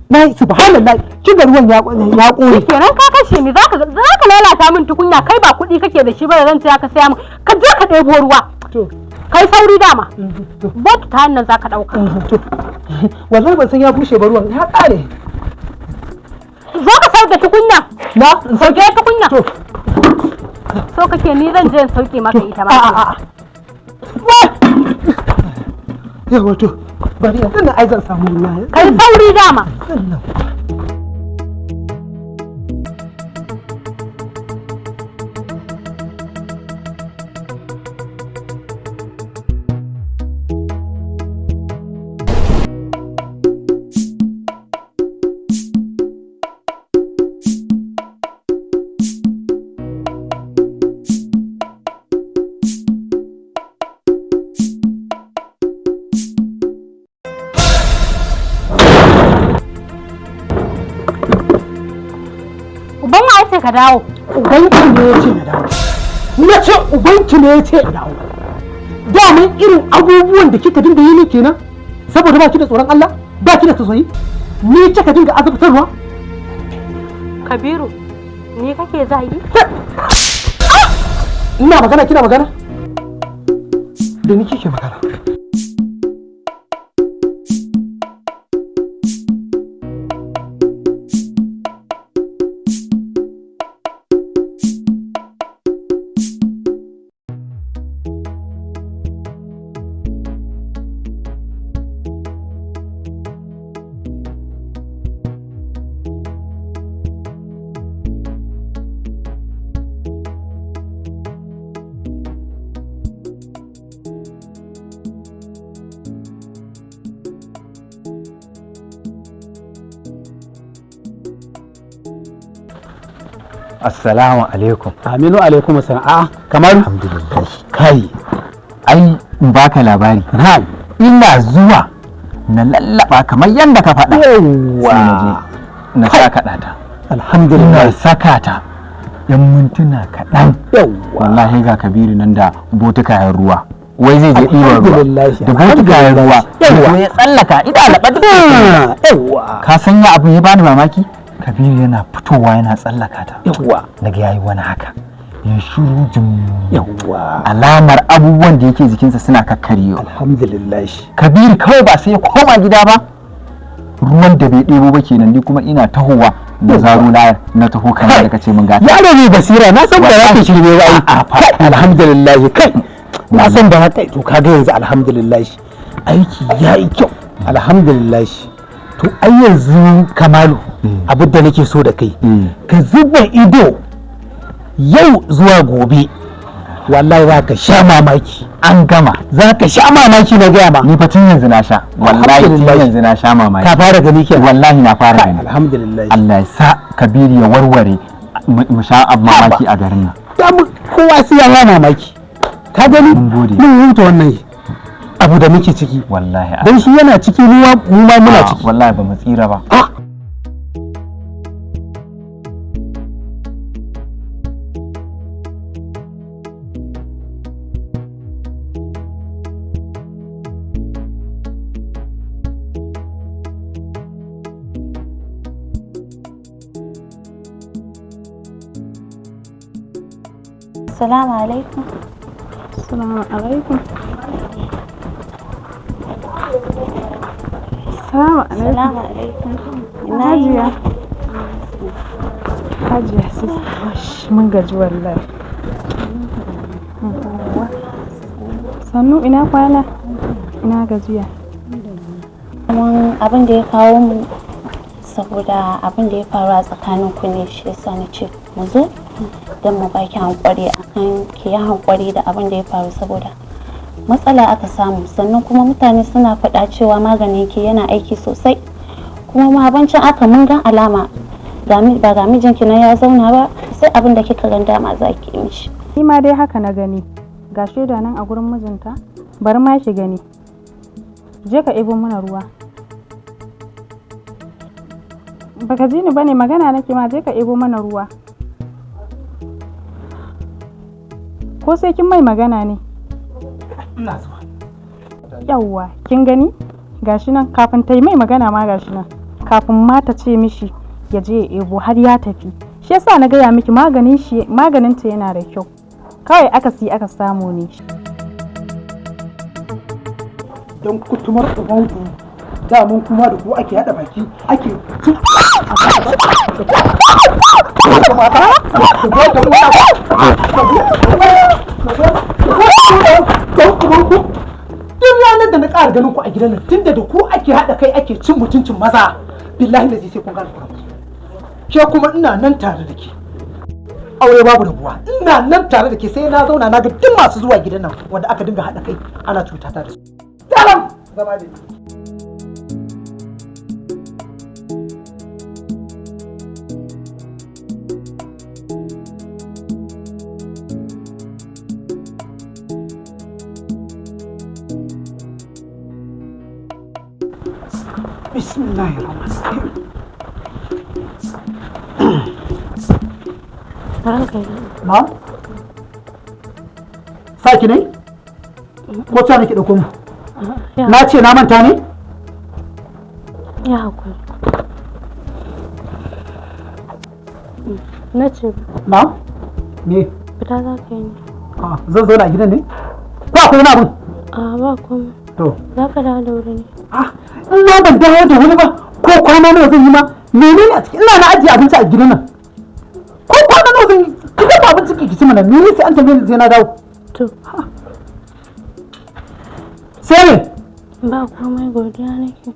Na subhanallah, kin ga ruwan ya ya kore. Kenan ka kashe ni, zaka lalata min tukunya. Kai ba kuɗi kake da shi ba da zan ce ka saya min. Ka je ka ɗebo ruwa. To. Kai sauri dama. Bot ta hannun zaka ɗauka. To. Wallahi ban san ya bushe ba, ruwan ya kare. Zo ka sauke tukunya. Na sauke tukunya. To. So kake ni zan je in sauke maka ita ma. A'a a'a. Yawa, to. Bari yanzu na ai zan samu ruwa. Kai sauri dama. Uban wa ce ka dawo? Ubanki ne ya ce na dawo. Na ce ubanki ne ya ce na dawo. Daman irin abubuwan da kika dinga yi ne kenan, saboda ba ki da tsoron Allah, ba ki da tausayi, ni kika dinga azabtarwa. Kabiru, ni kake zagi? Ina magana kina magana? Da ni kike magana. Assalamu alaikum. Aminu alaikum assalam. A'a, kamar alhamdulillah. Kai. Ai in baka labari. Na'am. Ina zuwa na lallaba kamar yadda ka faɗa. Yawwa. Sai na je na saka ta. Alhamdulillah. Na saka ta. Yan mintuna kaɗan. Yawwa. Wallahi ga Kabiru nan da botukayen ruwa. Wai zai je ɗiban ruwa. Alhamdulillah. Da botukayen ruwa. Yawwa. Ya tsallaka ida laɓa duk. Yawwa. Ka sanya abu ya bani mamaki? Kabiru yana fitowa yana tsallaka ta. Yawwa. Naga yayi wani haka. Ya shiru jim. Yawwa. Alamar abubuwan da yake jikinsa suna kakkaryewa. Alhamdulillah. Kabiru kawai ba sai ya koma gida ba. Ruwan da bai ɗebo ba kenan, ni kuma ina tahowa na zaro na taho kamar da kace mun gata. Yaro ne basira, na san ba za ka shirme ba ai. Kai, alhamdulillah, kai. Na san ba kai, to kaga yanzu alhamdulillah. Aiki yayi kyau. Alhamdulillah. To ai yanzu Kamalu, abin da nake so da kai, ka zuba ido yau zuwa gobe, wallahi za ka sha mamaki. An gama. Za ka sha mamaki, na gaya ma. Ni fa tun yanzu na sha, wallahi tun yanzu na sha mamaki. Ka fara gani kenan? Wallahi na fara gani. Alhamdulillah. Allah ya sa Kabiru ya warware, mu sha abu mamaki a garin nan. Kowa sai ya mamaki. Ka gani, mun huta wannan abu da muke ciki. Wallahi. Dan shi yana ciki, mu ma muna ciki. Wallahi ba mu tsira ba. Assalamu alaikum. Assalamu alaikum. Assalamu alaikum. Alaikum. Hajiya. Hajiya sister, mun gaji wallahi. Sannu, ina kwana? Ina gajiya. Mun abin da ya kawo mu, saboda abin da ya faru a tsakanin ku ne, shi yasa na ce mu zo don mu baki hankuri akan ki yi hankuri da abin da ya faru, saboda matsala aka samu. Sannan kuma mutane suna faɗa cewa maganin ki yana aiki sosai, kuma ma bancin aka mun gan alama ba ga mijinki na ya zauna ba, sai abin da kika gan dama za ki yi mishi. Ni ma dai haka na gani, ga shaida nan a gurin mijinta, bari ma ki gani. Je ka ebo mana ruwa. Baka ji ni bane, magana nake ma, je ka ebo mana ruwa. Ko sai kin mai magana ne? Ina zuwa. Yawwa, kin gani? Gashi nan kafin ta yi mai magana ma, gashi nan kafin ma ta ce mishi ya je ya ebo har ya tafi. Shi yasa na gaya miki maganin shi, maganin ta yana da kyau. Kawai aka siyi aka samu ne. Don kutumar ubanku, damun kuma da ku ake haɗa baki ake cin. Duk ranar da na ƙara ganin ku a gidan nan, tunda da ku ake haɗa kai ake cin mutuncin maza, billahi lazi sai kun gane kuran ke. Kuma ina nan tare da ke, aure babu rabuwa, ina nan tare da ke, sai na zauna na ga duk masu zuwa gidan nan wanda aka dinga haɗa kai ana cutata da su. Daram zama da ni. Bismillahirrahmanirrahim. Na'am? Saki ne? Ko ta nake dauko mu? Na ce na manta ne? Ya hakuri. Na ce. Na'am? Me? Fita za ka yi ne. Ah, zan zauna a gidan ne? Ko akwai wani abun? A ba komai. To. Za ka dawo da wuri ne. Ah, in na ban dawo da wuri ba, ko kwana nawa zan yi ma, menene a ciki? Ina na ajiye abinci a gidan nan. Ko kwana nawa zan yi? Ki dafa abinci ki ci mana, ni sai an tambaye ni sai na dawo. To. Sai ne? Ba komai, godiya nake.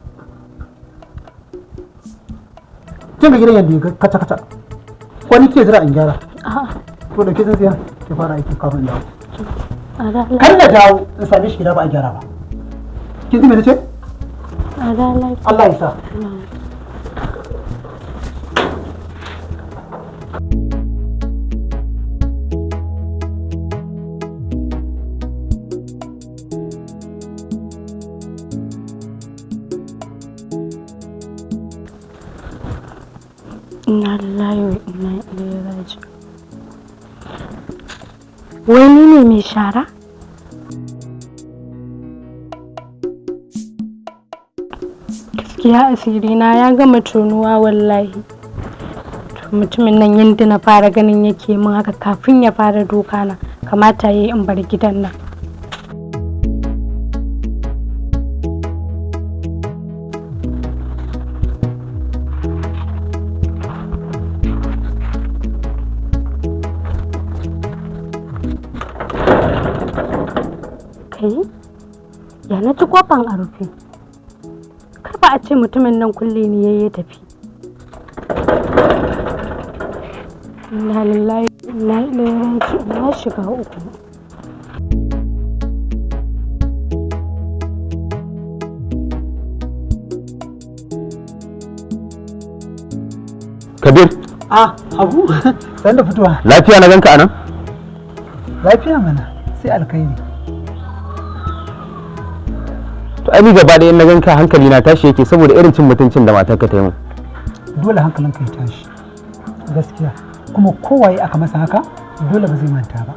Kin ga gidan yadda ya kaca kaca. Ko ni ke jira in gyara? A'a. To dauke tsintsiya ki fara aiki kafin in dawo. A da Kar na dawo in same shi gida ba a gyara ba. Kin ji me nace? A da lafiya. Allah ya sa. Inna lillahi wa inna ilaihi raji'un. Wai ni ne mai shara? Gaskiya asirina ya gama tonuwa wallahi. To mutumin nan yadda na fara ganin yake min haka kafin ya fara doka na, kamata yayi in bar gidan nan. Kai, ya na ci kofan a rufe? Kar fa fa a ce mutumin nan kulle ne yayi ya tafi. Inna lillahi wa inna ilaihi raji'un, na shiga uku. Kabir. Ah, Habu, san da fitowa. Lafiya na ganka anan? Lafiya mana, sai alkhairi. To ai ni gaba ɗaya na ganka hankali na tashi yake saboda irin cin mutuncin da matarka ta yi min. Dole hankalinka ya tashi. Gaskiya, kuma kowaye aka masa haka dole ba zai manta ba.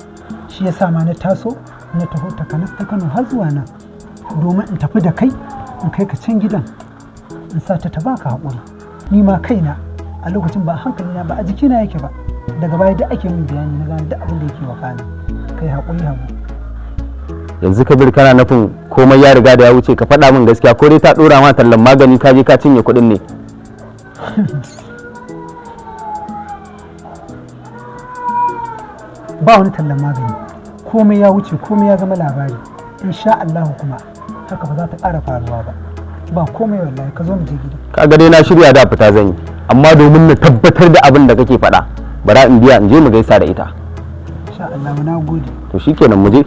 Shi yasa ma na taso na taho takanas ta Kano har zuwa nan domin in tafi da kai in kai ka can gidan in sa ta baka haƙuri. Ni ma kaina a lokacin ba hankalina ba a jikina yake ba, daga baya duk ake min bayani na gane duk abin da yake wakana. Kai haƙuri Habu. Yanzu Kabir kana nufin komai ya riga da ya wuce? Ka faɗa min gaskiya, ko dai ta ɗora ma tallan magani ka je ka cinye kuɗin ne? Ba wani tallan magani, komai ya wuce, komai ya zama labari insha Allah, kuma haka ba za ta ƙara faruwa ba. Ba komai wallahi, ka zo mu je gida. Kaga dai na shirya da fita zan yi, amma domin na tabbatar da abin da kake faɗa bara in biya in je mu gaisa da ita. Insha Allah, na gode. To shikenan, mu je.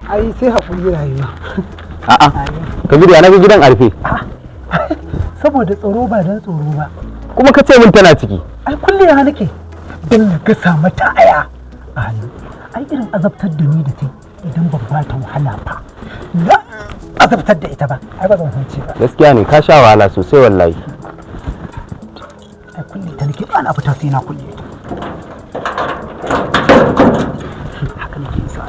Ai sai haƙuri rayuwa. A'a Kabiru, ya naga gidan arfe? Saboda tsaro, ba don tsoro ba. Kuma ka ce min tana ciki. Ai kullewa nake don na gasa mata aya a hannu. Ai irin azabtar da ni da ta idan ban ba ta wahala ba, na azabtar da ita ba, ai ba zan huce ba. Gaskiya ne, ka sha wahala sosai wallahi. Ai kulle ta nake, ba na fita sai na kulle ta. Haka nake isa.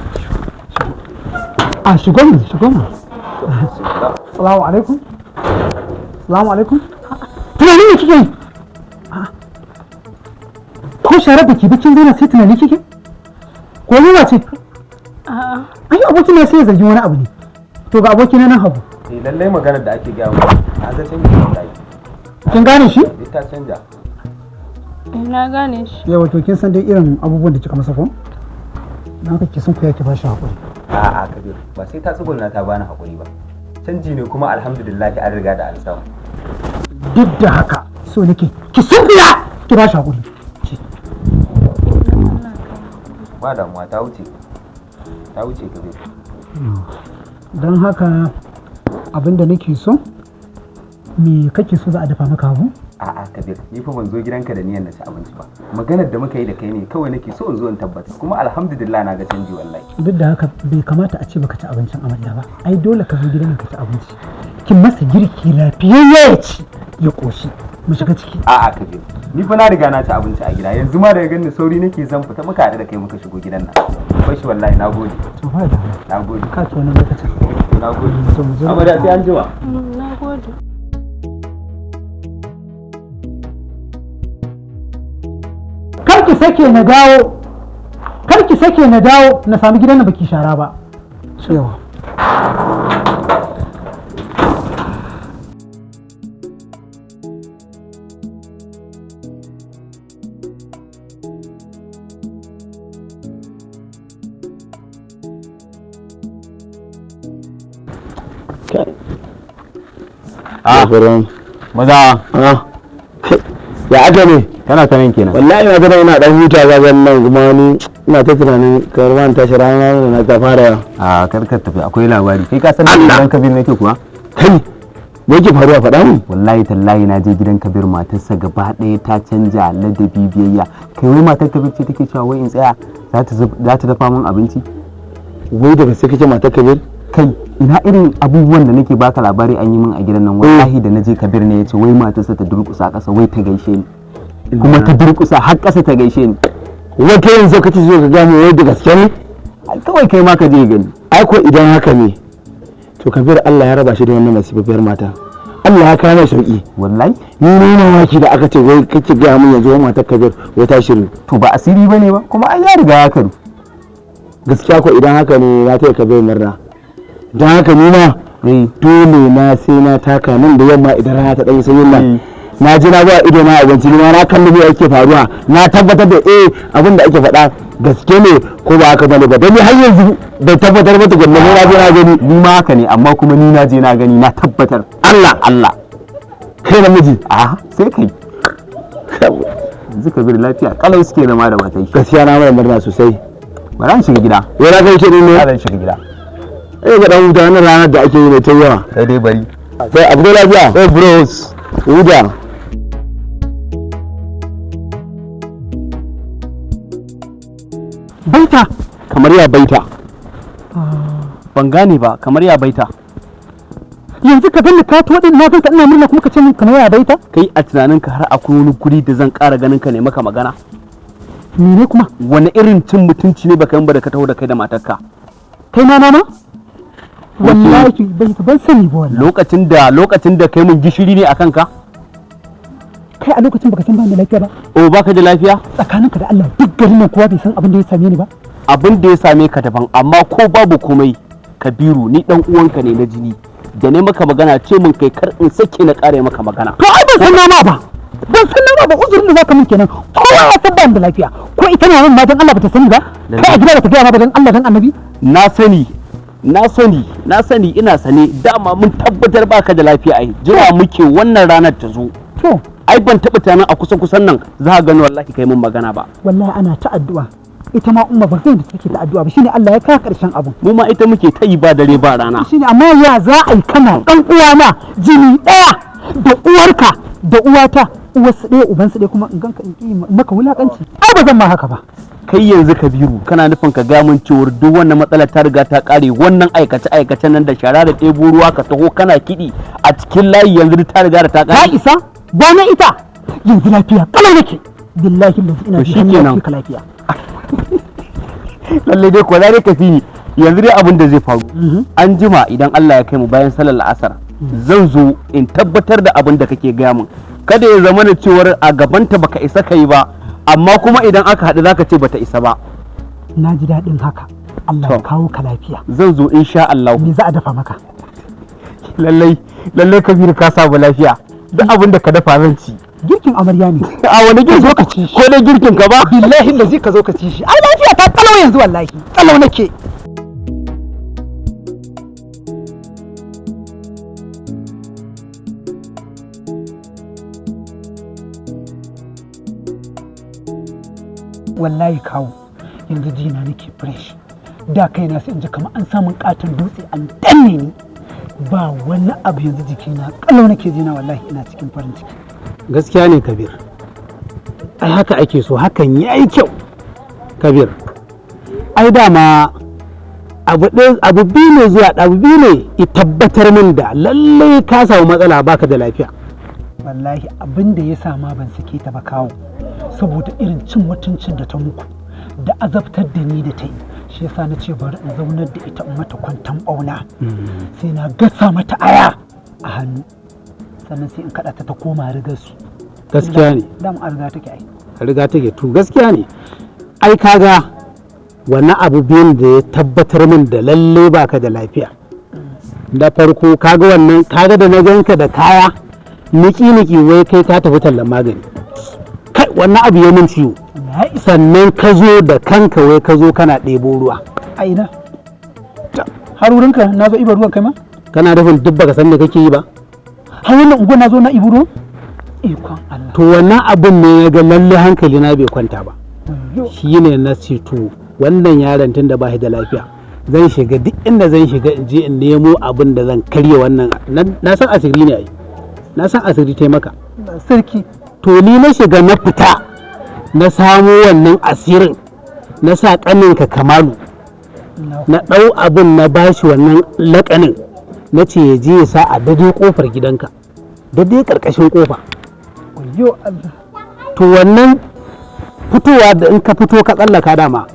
A shigo mu, shigo mu. Salamu alaikum. Salamu alaikum. Tunani ne kike yi? Ko share baki bikin daina sai tunani kike? Ko yunwa ce? A'a. Ai abokin na sai ya zargi wani abu ne. To ga abokina nan Habu. Eh lallai maganar da ake gaya mu, na ga canji wallahi. Kin gane shi? Ta canja. Na gane shi. Yawa, to kin san dai irin abubuwan da kika masa ko? Na haka ki sun ku yake bashi hakuri. A'a Kabir, ba sai ta tsuguna ta bani hakuri ba. Canji ne kuma alhamdulillah an riga da an samu. Duk da haka so nake ki sunkuya ki bashi hakuri. Ba damuwa, ta wuce. Ta wuce Kabir. Don haka abin da nake so, me kake so za a dafa maka Habu? A'a Kabir, ni fa ban zo gidanka da niyyar na ci abinci ba. Maganar da muka yi da kai ne kawai nake so in zo in tabbata, kuma alhamdulillah na ga canji wallahi. Duk da haka bai kamata a ce baka ci abincin amarya ba. Ai dole ka zo gidan ka ci abinci. Kin masa girki lafiyayye ya ci ya koshi. Mu shiga ciki. A'a Kabir, ni fa na riga na ci abinci a gida. Yanzu ma daga ganin sauri nake zan fita muka haɗu da kai muka shigo gidan nan. Bashi wallahi, na gode. To ba da. Na gode. Ka ci wani lokacin. Na gode. Amarya, sai an jima. Na gode. Kar ki sake na dawo, kar ki sake na dawo na sami gidan da baki shara ba. Yawa. Ah, maza. Ya aka ne? Kana ta nan kenan. Wallahi na gaba ina dan huta ga nan, kuma ni ina ta tunanin kamar ban tashi rana da na ta fara. A kar ka tafi, akwai labari. Kai ka san da gidan Kabir nake kuwa? Kai, me yake faruwa? Faɗa mun. Wallahi tallahi na je gidan Kabir, matarsa gaba ɗaya ta canja ladabi, biyayya. Kai, wai matar Kabir ce take cewa wai in tsaya za ta dafa min abinci. Wai da gaske kake, matar Kabir? Kai, ina irin abubuwan da nake baka labari an yi min a gidan nan, wallahi da naje Kabir ne yace wai matarsa ta durƙusa ƙasa wai ta gaishe ni, kuma ta durƙusa har ƙasa ta gaishe ni. Wai kai yanzu kace zo ka ga mu, wai da gaske ne? Ai kawai kai ma ka je gani. Ai ko idan haka ne, to Kabir Allah ya raba shi da wannan masifafiyar mata. Allah ya kawo mai sauki. Wallahi ni ne mamaki da aka ce wai kake gaya min yanzu wai matar Kabir wai ta shiru. To ba asiri bane ba, kuma ai ya riga ya karu. Gaskiya ko idan haka ne na taya Kabir murna. Don haka ni ma dole na sai na taka nan da yamma idan rana ta ɗan sanyin nan. Na ji na ba ido na abinci, ni ma na kalli me yake faruwa, na tabbatar da abin da ake faɗa gaske ne ko ba haka bane ba, don ni har yanzu bai tabbatar ba tukunna, na je na gani. Ni ma haka ne, amma kuma ni na je na gani, na tabbatar. Allah Allah kai namiji. A sai kai yanzu Kabir lafiya kalau suke zama da matai. Gaskiya na mai murna sosai. Bari an shiga gida. Wai na kai ke ne? Zan shiga gida. Eh ga dan huta, wannan ranar da ake yi ne ta yawa. Kai dai bari. Sai abu da lafiya. Eh bros. Huta. Baita. Kamar ya baita? Ban gane ba, kamar ya baita? Yanzu ka danna ka tuwa din na ganka ina murna kuma ka ce min kamar ya baita? Kai a tunaninka har akwai wani guri da zan ƙara ganin ka ne maka magana? Mene kuma? Wani irin cin mutunci ne baka yi ba da ka taho da kai da matarka? Kai ma mama? Wallahi baita ban sani ba wallahi. Lokacin da kai mun gishiri ne akan ka? Kai a lokacin baka san ba ni lafiya ba. Oh baka da lafiya? Tsakaninka da Allah duk garin nan kowa bai san abin da ya same ni ba. Abin da ya same ka daban, amma ko babu komai Kabiru ni dan uwanka ne na jini. Da ne maka magana ce mun kai kar in sake na kare maka magana. To ai ban san nama ba. Ban san nama ba, uzurin da zaka min kenan. Kowa ya san ban da lafiya. Ko ita na min ma dan Allah bata sani ba? Kai a gida bata gaya ma ba dan Allah dan Annabi? Na sani. Na sani, na sani, ina sane, dama mun tabbatar baka da lafiya ai. Jira muke wannan ranar ta zo. To ai ban taɓa tunanin a kusa kusan nan za ka gani wallahi kai mun magana ba. Wallahi ana ta addu'a. Ita ma umma ba zai da take ta addu'a ba, shine Allah ya kawo karshen abun. Mu ma ita muke ta yi ba dare ba rana. Shine, amma ya za a yi kana dan uwana jini daya da uwarka da uwata, uwarsu ɗaya ubansu ɗaya, kuma in ganka in ƙi maka wulakanci. Ai ba zan ma haka ba. Kai yanzu Kabiru kana nufin ka ga mun cewar duk wannan matsalar ta riga ta kare, wannan aikace aikace nan da shara da ɗebo ruwa ka taho kana kiɗi a cikin layi yanzu ta riga da ta kare. Ta isa gwana ita yanzu lafiya kalau nake billahi lazi ina ji shikenan. ka lafiya. Lalle dai ko dai ka fi ni yanzu dai abin da zai faru an jima idan Allah ya kai mu bayan sallar la'asar zan zo in tabbatar da abin da kake gaya min. Kada ya zama da cewar a gabanta baka isa kai ba, amma kuma idan aka haɗu zaka ce bata isa ba. Na ji daɗin haka. Allah ya kawo ka lafiya. Zan zo insha Allah. Me za a dafa maka? Lallai lallai Kabiru ka samu lafiya, duk abin da ka dafa zan ci. Girkin amarya ne. A wani girki? Zo ka ci shi. Ko dai girkin ka ba? Billahi lazi ka zo ka ci shi. Ai lafiya ta kalau yanzu wallahi. Kalau nake. Wallahi kawo yanzu jina nake fresh. Da kaina sai in ji kamar an samun katon dutse an danne ni. Ba wani abu yanzu jikina kalau nake jina wallahi ina cikin farin ciki. Gaskiya ne Kabir, ai haka ake so, hakan ya yi kyau Kabir. Ai dama abu biyu ne zuwa abu biyu ne i tabbatar min da lallai ka samu matsala baka da lafiya. Wallahi abin da ya sama ban sake ta ba kawo, saboda irin cin mutuncin da ta muku da azabtar da ni da ta yi, shi yasa na ce bari in zaunar da ita in mata kwantan bauna, sai na gasa mata aya a hannu, sannan sai in kaɗa ta ta koma rigar su. Gaskiya ne. Dam a riga take ai. Riga take, to gaskiya ne. Ai kaga wannan abu biyun da ya tabbatar min da lalle baka da lafiya. Da farko kaga wannan, kaga da na ganka da kaya niki niki wai kai ka tafi tallan magani. Kai wannan abu ya min ciwo. Sannan ka zo da kanka wai ka zo kana ɗebo ruwa. A ina? Har wurinka na zo ibar ruwan kai ma? Kana nufin duk baka san me kake yi ba? Har wannan unguwar na zo na ibi ruwan? Ikon Allah. To wannan abun ne ya ga lalle hankali na bai kwanta ba. Shi ne na ce to wannan yaron tun da ba shi da lafiya zan shiga duk inda zan shiga in je in nemo abin da zan karya wannan. Na san asiri ne ai. Na san asiri taimaka. Sarki. To ni na shiga na fita na samo wannan asirin na sa ƙaninka Kamalu na ɗau abin na bashi wannan laƙanin na ce ya je ya sa a daidai ƙofar gidanka, daidai ƙarƙashin ƙofa. To wannan fitowa da in ka fito ka tsallaka dama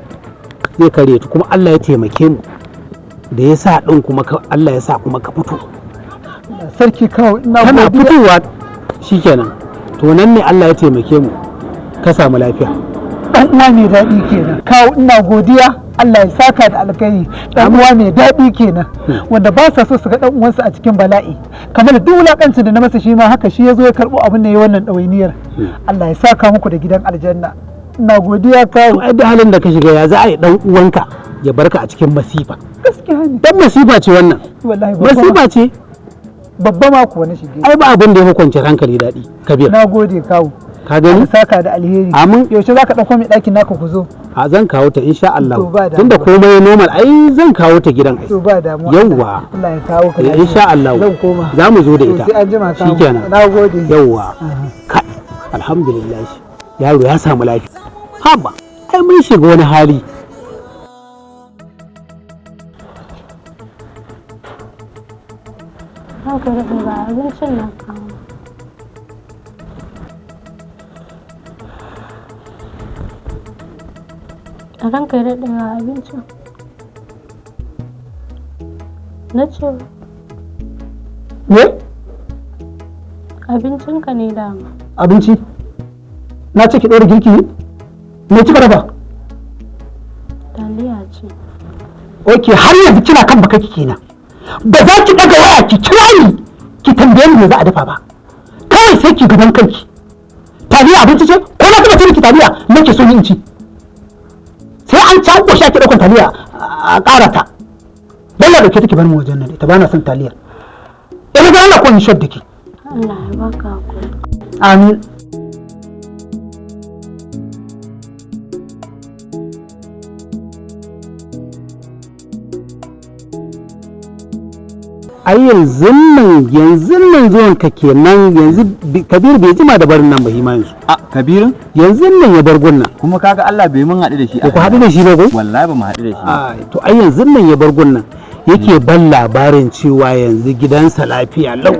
zai kare ta, kuma Allah ya taimake mu da ya sa ɗin kuma Allah ya sa kuma ka fito. Sarki kawo, ina Kana godiya. fitowa shikenan. To nan ne Allah ya taimake mu ka samu lafiya. Dan uwa mai daɗi kenan kawo, ina godiya, Allah ya saka da alkhairi. Dan uwa mai daɗi kenan, wanda ba sa so su ga dan uwansa a cikin bala'i. Kamar duk wulakancin da na masa, shi ma haka shi ya zo ya karɓo abin da ya wannan ɗawainiyar. Allah ya saka muku da gidan aljanna, ina godiya kawo. Ai da halin da ka shiga, ya za a yi dan uwanka ya barka a cikin masifa? Gaskiya ne. Dan masifa ce wannan. Wallahi babba. Masifa ce. Babba ma kuwa na shige. Ai ba abin da ya fi kwanciyar hankali daɗi, Kabir. Na gode kawo. Ka gani? Saka da alheri. Amin. Yaushe zaka ɗauko mai ɗakin naka ku zo? A zan kawo ta insha Allah. To ba damuwa. Tunda komai normal, ai zan kawo ta gidan ai. To ba damuwa. Yawwa. Allah ya kawo ka Eh, lafiya. insha Allah. Zan koma. Za mu zo da To ita. sai an jima kawo. Shikenan. Na gode. Yawwa. Kai, alhamdulillah, yaro ya samu lafiya. Haba, ai mun shiga wani hali. Ranka daɗe, ba abincin na kawo. A ranka daɗe, ga abincin. Na ce Me? Abincinka ne dama. Abinci? Na ce ki ɗora girki ne? Me kika dafa? Taliya ce. Ok, har yanzu kina kan baka kike kenan. Ba za ki ɗaga waya ki kira ni ki tambaye ni me za a dafa ba. Kawai sai ki gaban kanki. Taliya abinci ce? Ko na taɓa ce miki taliya nake so in ci? Sai an ci an ƙoshi ake ɗaukan taliya a ƙara ta. Dalla da ke take bar mu wajen nan, ita ba na son taliyar. Ina ga Allah ko in shot da ke. Allah ya baka hakuri. Amin. Ai yanzu nan zuwan ka kenan yanzu. Kabiru bai jima da barin nan ba hima yanzu. A Kabiru? Yanzu nan ya bar gunnan. Kuma kaga Allah bai mun haɗu da shi. Ba ku haɗu da shi ba ko? Wallahi ba mu haɗu da shi. Ai, to ai yanzu nan ya bar gunnan yake ban labarin cewa yanzu gidansa lafiya lau,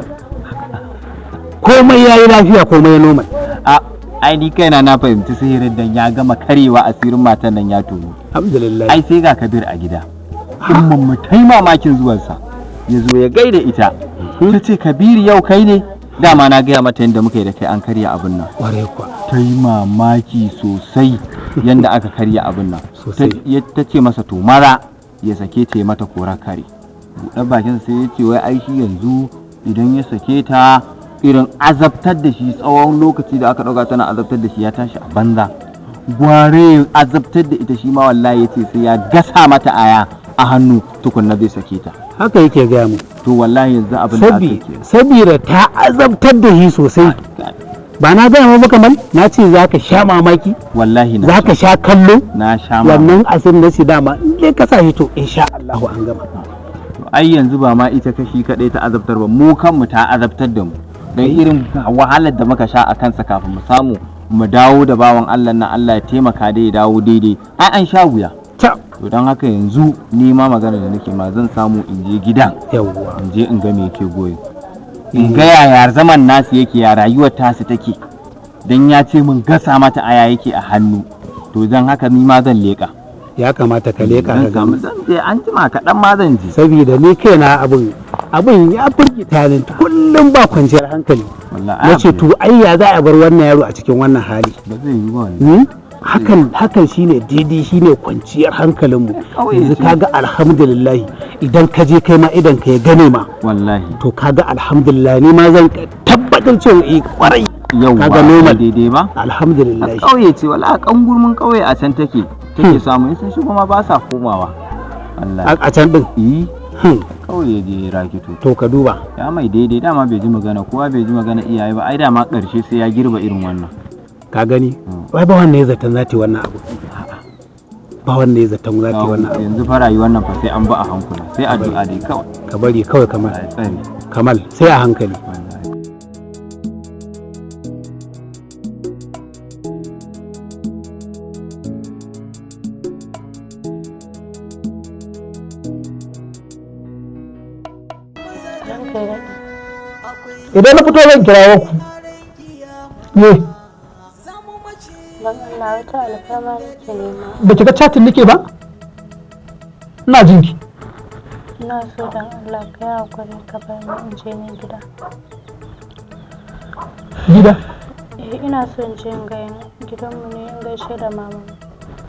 komai yayi lafiya, komai ya normal. A ai ni kaina na fahimci sihirin dan ya gama karewa, asirin matan nan ya tono. Alhamdulillah. Ai sai ga Kabir a gida. Umman mu tai mamakin zuwansa. Ya zo ya gaida ita. Ta ce, "Kabiru, yau kai ne?" Dama na gaya mata yadda muka yi da kai an karya abin nan. Kwarai kuwa. Ta yi mamaki sosai yadda aka karya abin nan. Sosai. Ta ce masa to mara ya sake ta ya mata kora kare. Buɗe bakin sai ya ce wai ai shi yanzu idan ya sake ta, irin azabtar da shi tsawon lokaci da aka ɗauka tana azabtar da shi ya tashi a banza. Gware azabtar da ita shi ma wallahi ya ce sai ya gasa mata aya a hannu tukunna zai sake ta. Haka yake gaya mu. To wallahi yanzu abin da aka Sabi yi kenan. Sabida ta azabtar da shi sosai. Ba na gaya ma kamar na ce za ka sha mamaki. Wallahi na Za ka sha kallo. Na sha mamaki. Wannan asirin na ce dama in dai ka sa shi, to insha Allahu an gama. To ai yanzu ba ma ita kashi kadai ta azabtar ba, mu kanmu ta azabtar da mu dan irin wahalar da muka sha a kansa kafin mu samu mu dawo da bawan Allah na, Allah ya taimaka da ya dawo daidai, ai an sha wuya. To don haka yanzu ni ma magana da nake ma, zan samu in je gidan. Yawwa. In je in ga me yake goyo, in ga yaya zaman nasu yake, ya rayuwar tasu take, dan ya ce min gasa mata aya yake a hannu. To don haka ni ma zan leka. Ya kamata ka leka ka Zan samu, gama. zan je, an jima kaɗan ma zan je. Saboda ni kaina abin ya firgita ni, kullum ba kwanciyar hankali. Na ce to ai ya za a bar wannan yaro a cikin wannan hali? Ba zai yi ba. Hakan shine daidai, shine kwanciyar hankalinmu. Kauye Yanzu ce. kaga alhamdulillah, idan ka je kai ma idan ka ya gane ma. Wallahi. To kaga alhamdulillah, ni ma zan tabbatar cewa eh kwarai. Yauwa, kaga normal. daidai ba. Alhamdulillah. A ƙauye ce wala, a ƙangurmin ƙauye a can take samu, in sun shigo ma ba sa komawa. Allah. A can din? Eh. Ƙauye je rakito. To ka duba. Ya mai daidai, dama bai ji magana kowa, bai ji magana iyaye ba, ai dama ƙarshe sai ya girba irin wannan. Ka gani? Wai ba wannan ya zaton za ta yi wannan abu. Ba wannan ya zaton za ta yi wannan abu. Yanzu fa rayuwar nan fa sai an ba a hankula, sai addu'a dai kawai. Ka bari kawai, Kamal. Kamal, sai a hankali. Ranka ya daɗe. Idan na fito zan kirawo ku. Me? Don Allah wata alfarma nake nema. Ba ki ga chatin nake ba? Ina jin ki. Ina so don Allah ka yi haƙuri ka bar ni in je ni gida. Gida? Eh, ina so in je in ga gidanmu ne, in gaishe da mama.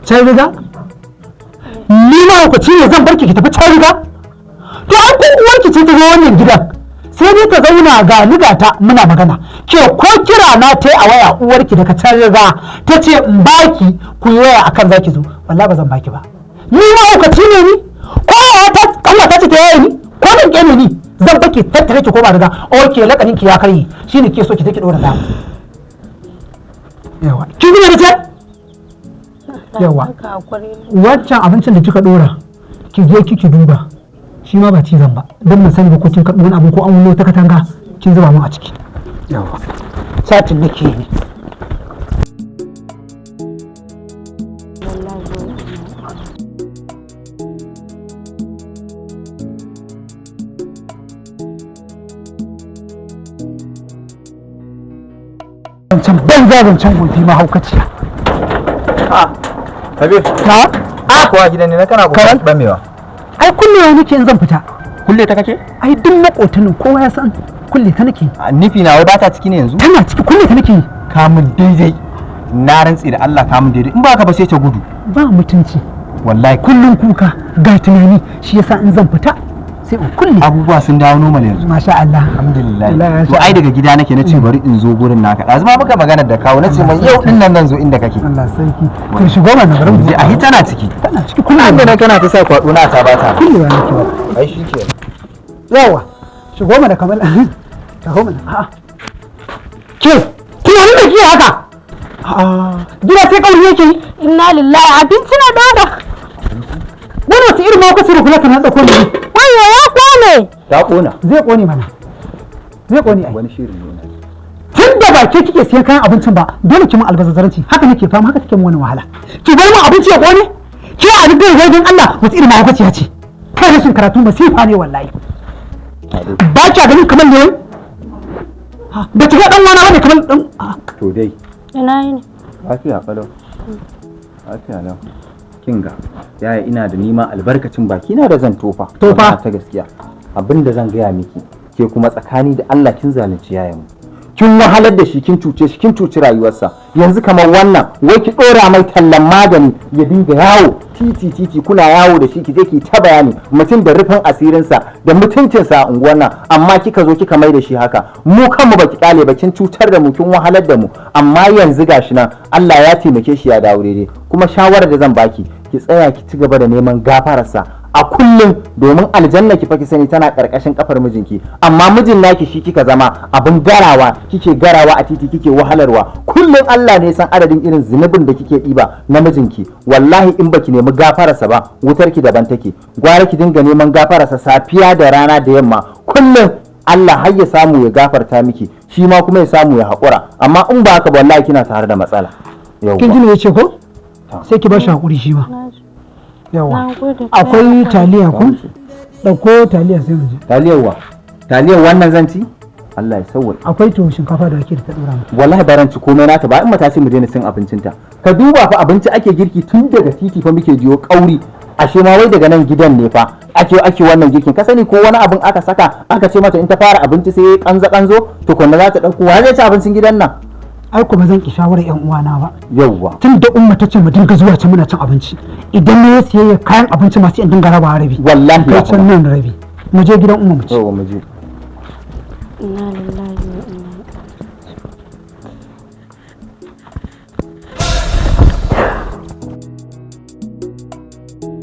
Can riga? Ni ma hukaci ne zan barki ki tafi can riga? To an ko uwarki ce ta zo wannan gidan. Sai dai ta zauna ga ni ga ta muna magana. Ke ko kira na ta a waya uwarki daga can riga ta ce in baki ku yi waya akan zaki zo. Wallahi ba zan baki ba. Ni ma hukaci ne ni? Ko ya ta Allah ta ce ta yaye ni? Ko zan kene ni? Zan baki tattare ki koma riga. Okay, lakanin ki ya karye. Shine ke so ki take dora zamu. Yawa. Kin ji me nace? Yawa. Wancan abincin da kika dora ki je kiki duba. Shi ma ba ci zan ba. Don mun sani ba ko kin karɓi wani abu ko an wulo ta katanga kin zuba mun a ciki. Yawa. Satin nake yi. Zancen banza zancen gobe mahaukaciya. Kabir. Na? A kuwa gidan ne na kana kokarin bamewa. Ai kullewa nake in zan fita. Kulle ta kake? Ai duk makotanin kowa ya san kulle ta nake. Nufi na wai ba ta ciki ne yanzu? Tana ciki, kulle ta nake. Kamun daidai. Na rantsi da Allah kamun daidai. In ba ka ba sai ta gudu. Ba mutunci. Wallahi kullun kuka ga tunani, shi yasa in zan fita sai in kulle. Abubuwa sun dawo normal yanzu. Masha Allah. Alhamdulillah. To ai daga gida nake nace bari in zo gurin naka. Ɗazu ma muka magana da kawo nace mai yau din nan zan zo inda kake. Allah sarki. To shigo mana bari mu je. Ai tana ciki. Tana ciki kullum. An da kana ta sa kwado na ta bata. Kullewa nake ba. Ai shikenan. Yawa. Shigo mana kamar taho mana. A'a. Ke, kina nuna ki haka? A'a. Gida sai kauri yake yi. Inna lillahi, abinci na dora. Wani wata irin ma da kula kana tsako ne. Wayo ya kone. Ta kona. Zai kone mana. Zai kone ai. Wani shiri ne. Tun da ba ke kike siyan kayan abincin ba, dole ki mun albazazaranci. Haka nake fama, haka take mun wani wahala. Ki bar mun abinci ya kone? Ki a duk da Allah wata irin mahaukaciya ce. Kai rashin karatu masifa ne wallahi. Ba kya ganin kamar ne? Ba ki ga dan wana bane kamar dan. To dai. Ina yini? Lafiya kalau. Lafiya lau. Kinga, yaya ina da nima albarkacin baki na da zan tofa. Tofa? Ta gaskiya. Abin da zan gaya miki, ke kuma tsakani da Allah kin zalunci yayan mu. Kin wahalar da shi, kin cuce shi, kin cuci rayuwarsa. Yanzu kamar wannan, wai ki dora mai tallan magani ya dinga yawo titi titi, kuna yawo da shi, ki je ki ta bayani mutum da rufin asirinsa da mutuncinsa a unguwar nan, amma kika zo kika mai da shi haka. Mu kanmu baki kyale ba, kin cutar da mu, kin wahalar da mu, amma yanzu gashi nan Allah ya taimake shi ya dawo daidai. Kuma shawarar da zan baki, ki tsaya ki ci gaba da neman gafararsa a kullum, domin aljanna ki fa ki sani tana karkashin kafar mijinki, amma mijin naki shi kika zama abin garawa, kike garawa a titi, kike wahalarwa kullum. Allah ne san adadin irin zunubin da kike ɗiba na mijinki. Wallahi in baki nemi gafararsa ba, wutar ki daban take. Gwara ki dinga neman gafararsa safiya da rana da yamma kullum, Allah har ya samu ya gafarta miki, shi ma kuma ya samu ya haƙura. Amma in ba haka ba wallahi kina tare da matsala. Kin ji me yace ko? Sai ki ba shi hakuri shi ma. Yawa. Akwai taliya ko? Dauko taliya sai mu je. Taliyar wa? Taliyar wannan zan ci? Allah ya sauwaƙe. Akwai to shinkafa da wake da ta dora mu. Wallahi baran ci komai nata ba, in mata ce mu daina cin abincin ta. Ka duba fa abinci ake girki tun daga titi fa muke jiyo kauri. Ashe ma wai daga nan gidan ne fa ake wannan girkin. Ka sani ko wani abin aka saka aka ce mata in ta fara abinci sai kanza kanzo tukunna za ta dauko. Wa zai ci abincin gidan nan? Ai ko ba zan ki shawarar yan uwana ba. Yawwa. Tun da umma ta ce mu dinga zuwa can muna cin abinci. Idan ne ya siyayya kayan abinci masu in dinga raba rabi. Wallahi kai can nan rabi. Mu je gidan umma mu ci. Yawwa mu je. Inna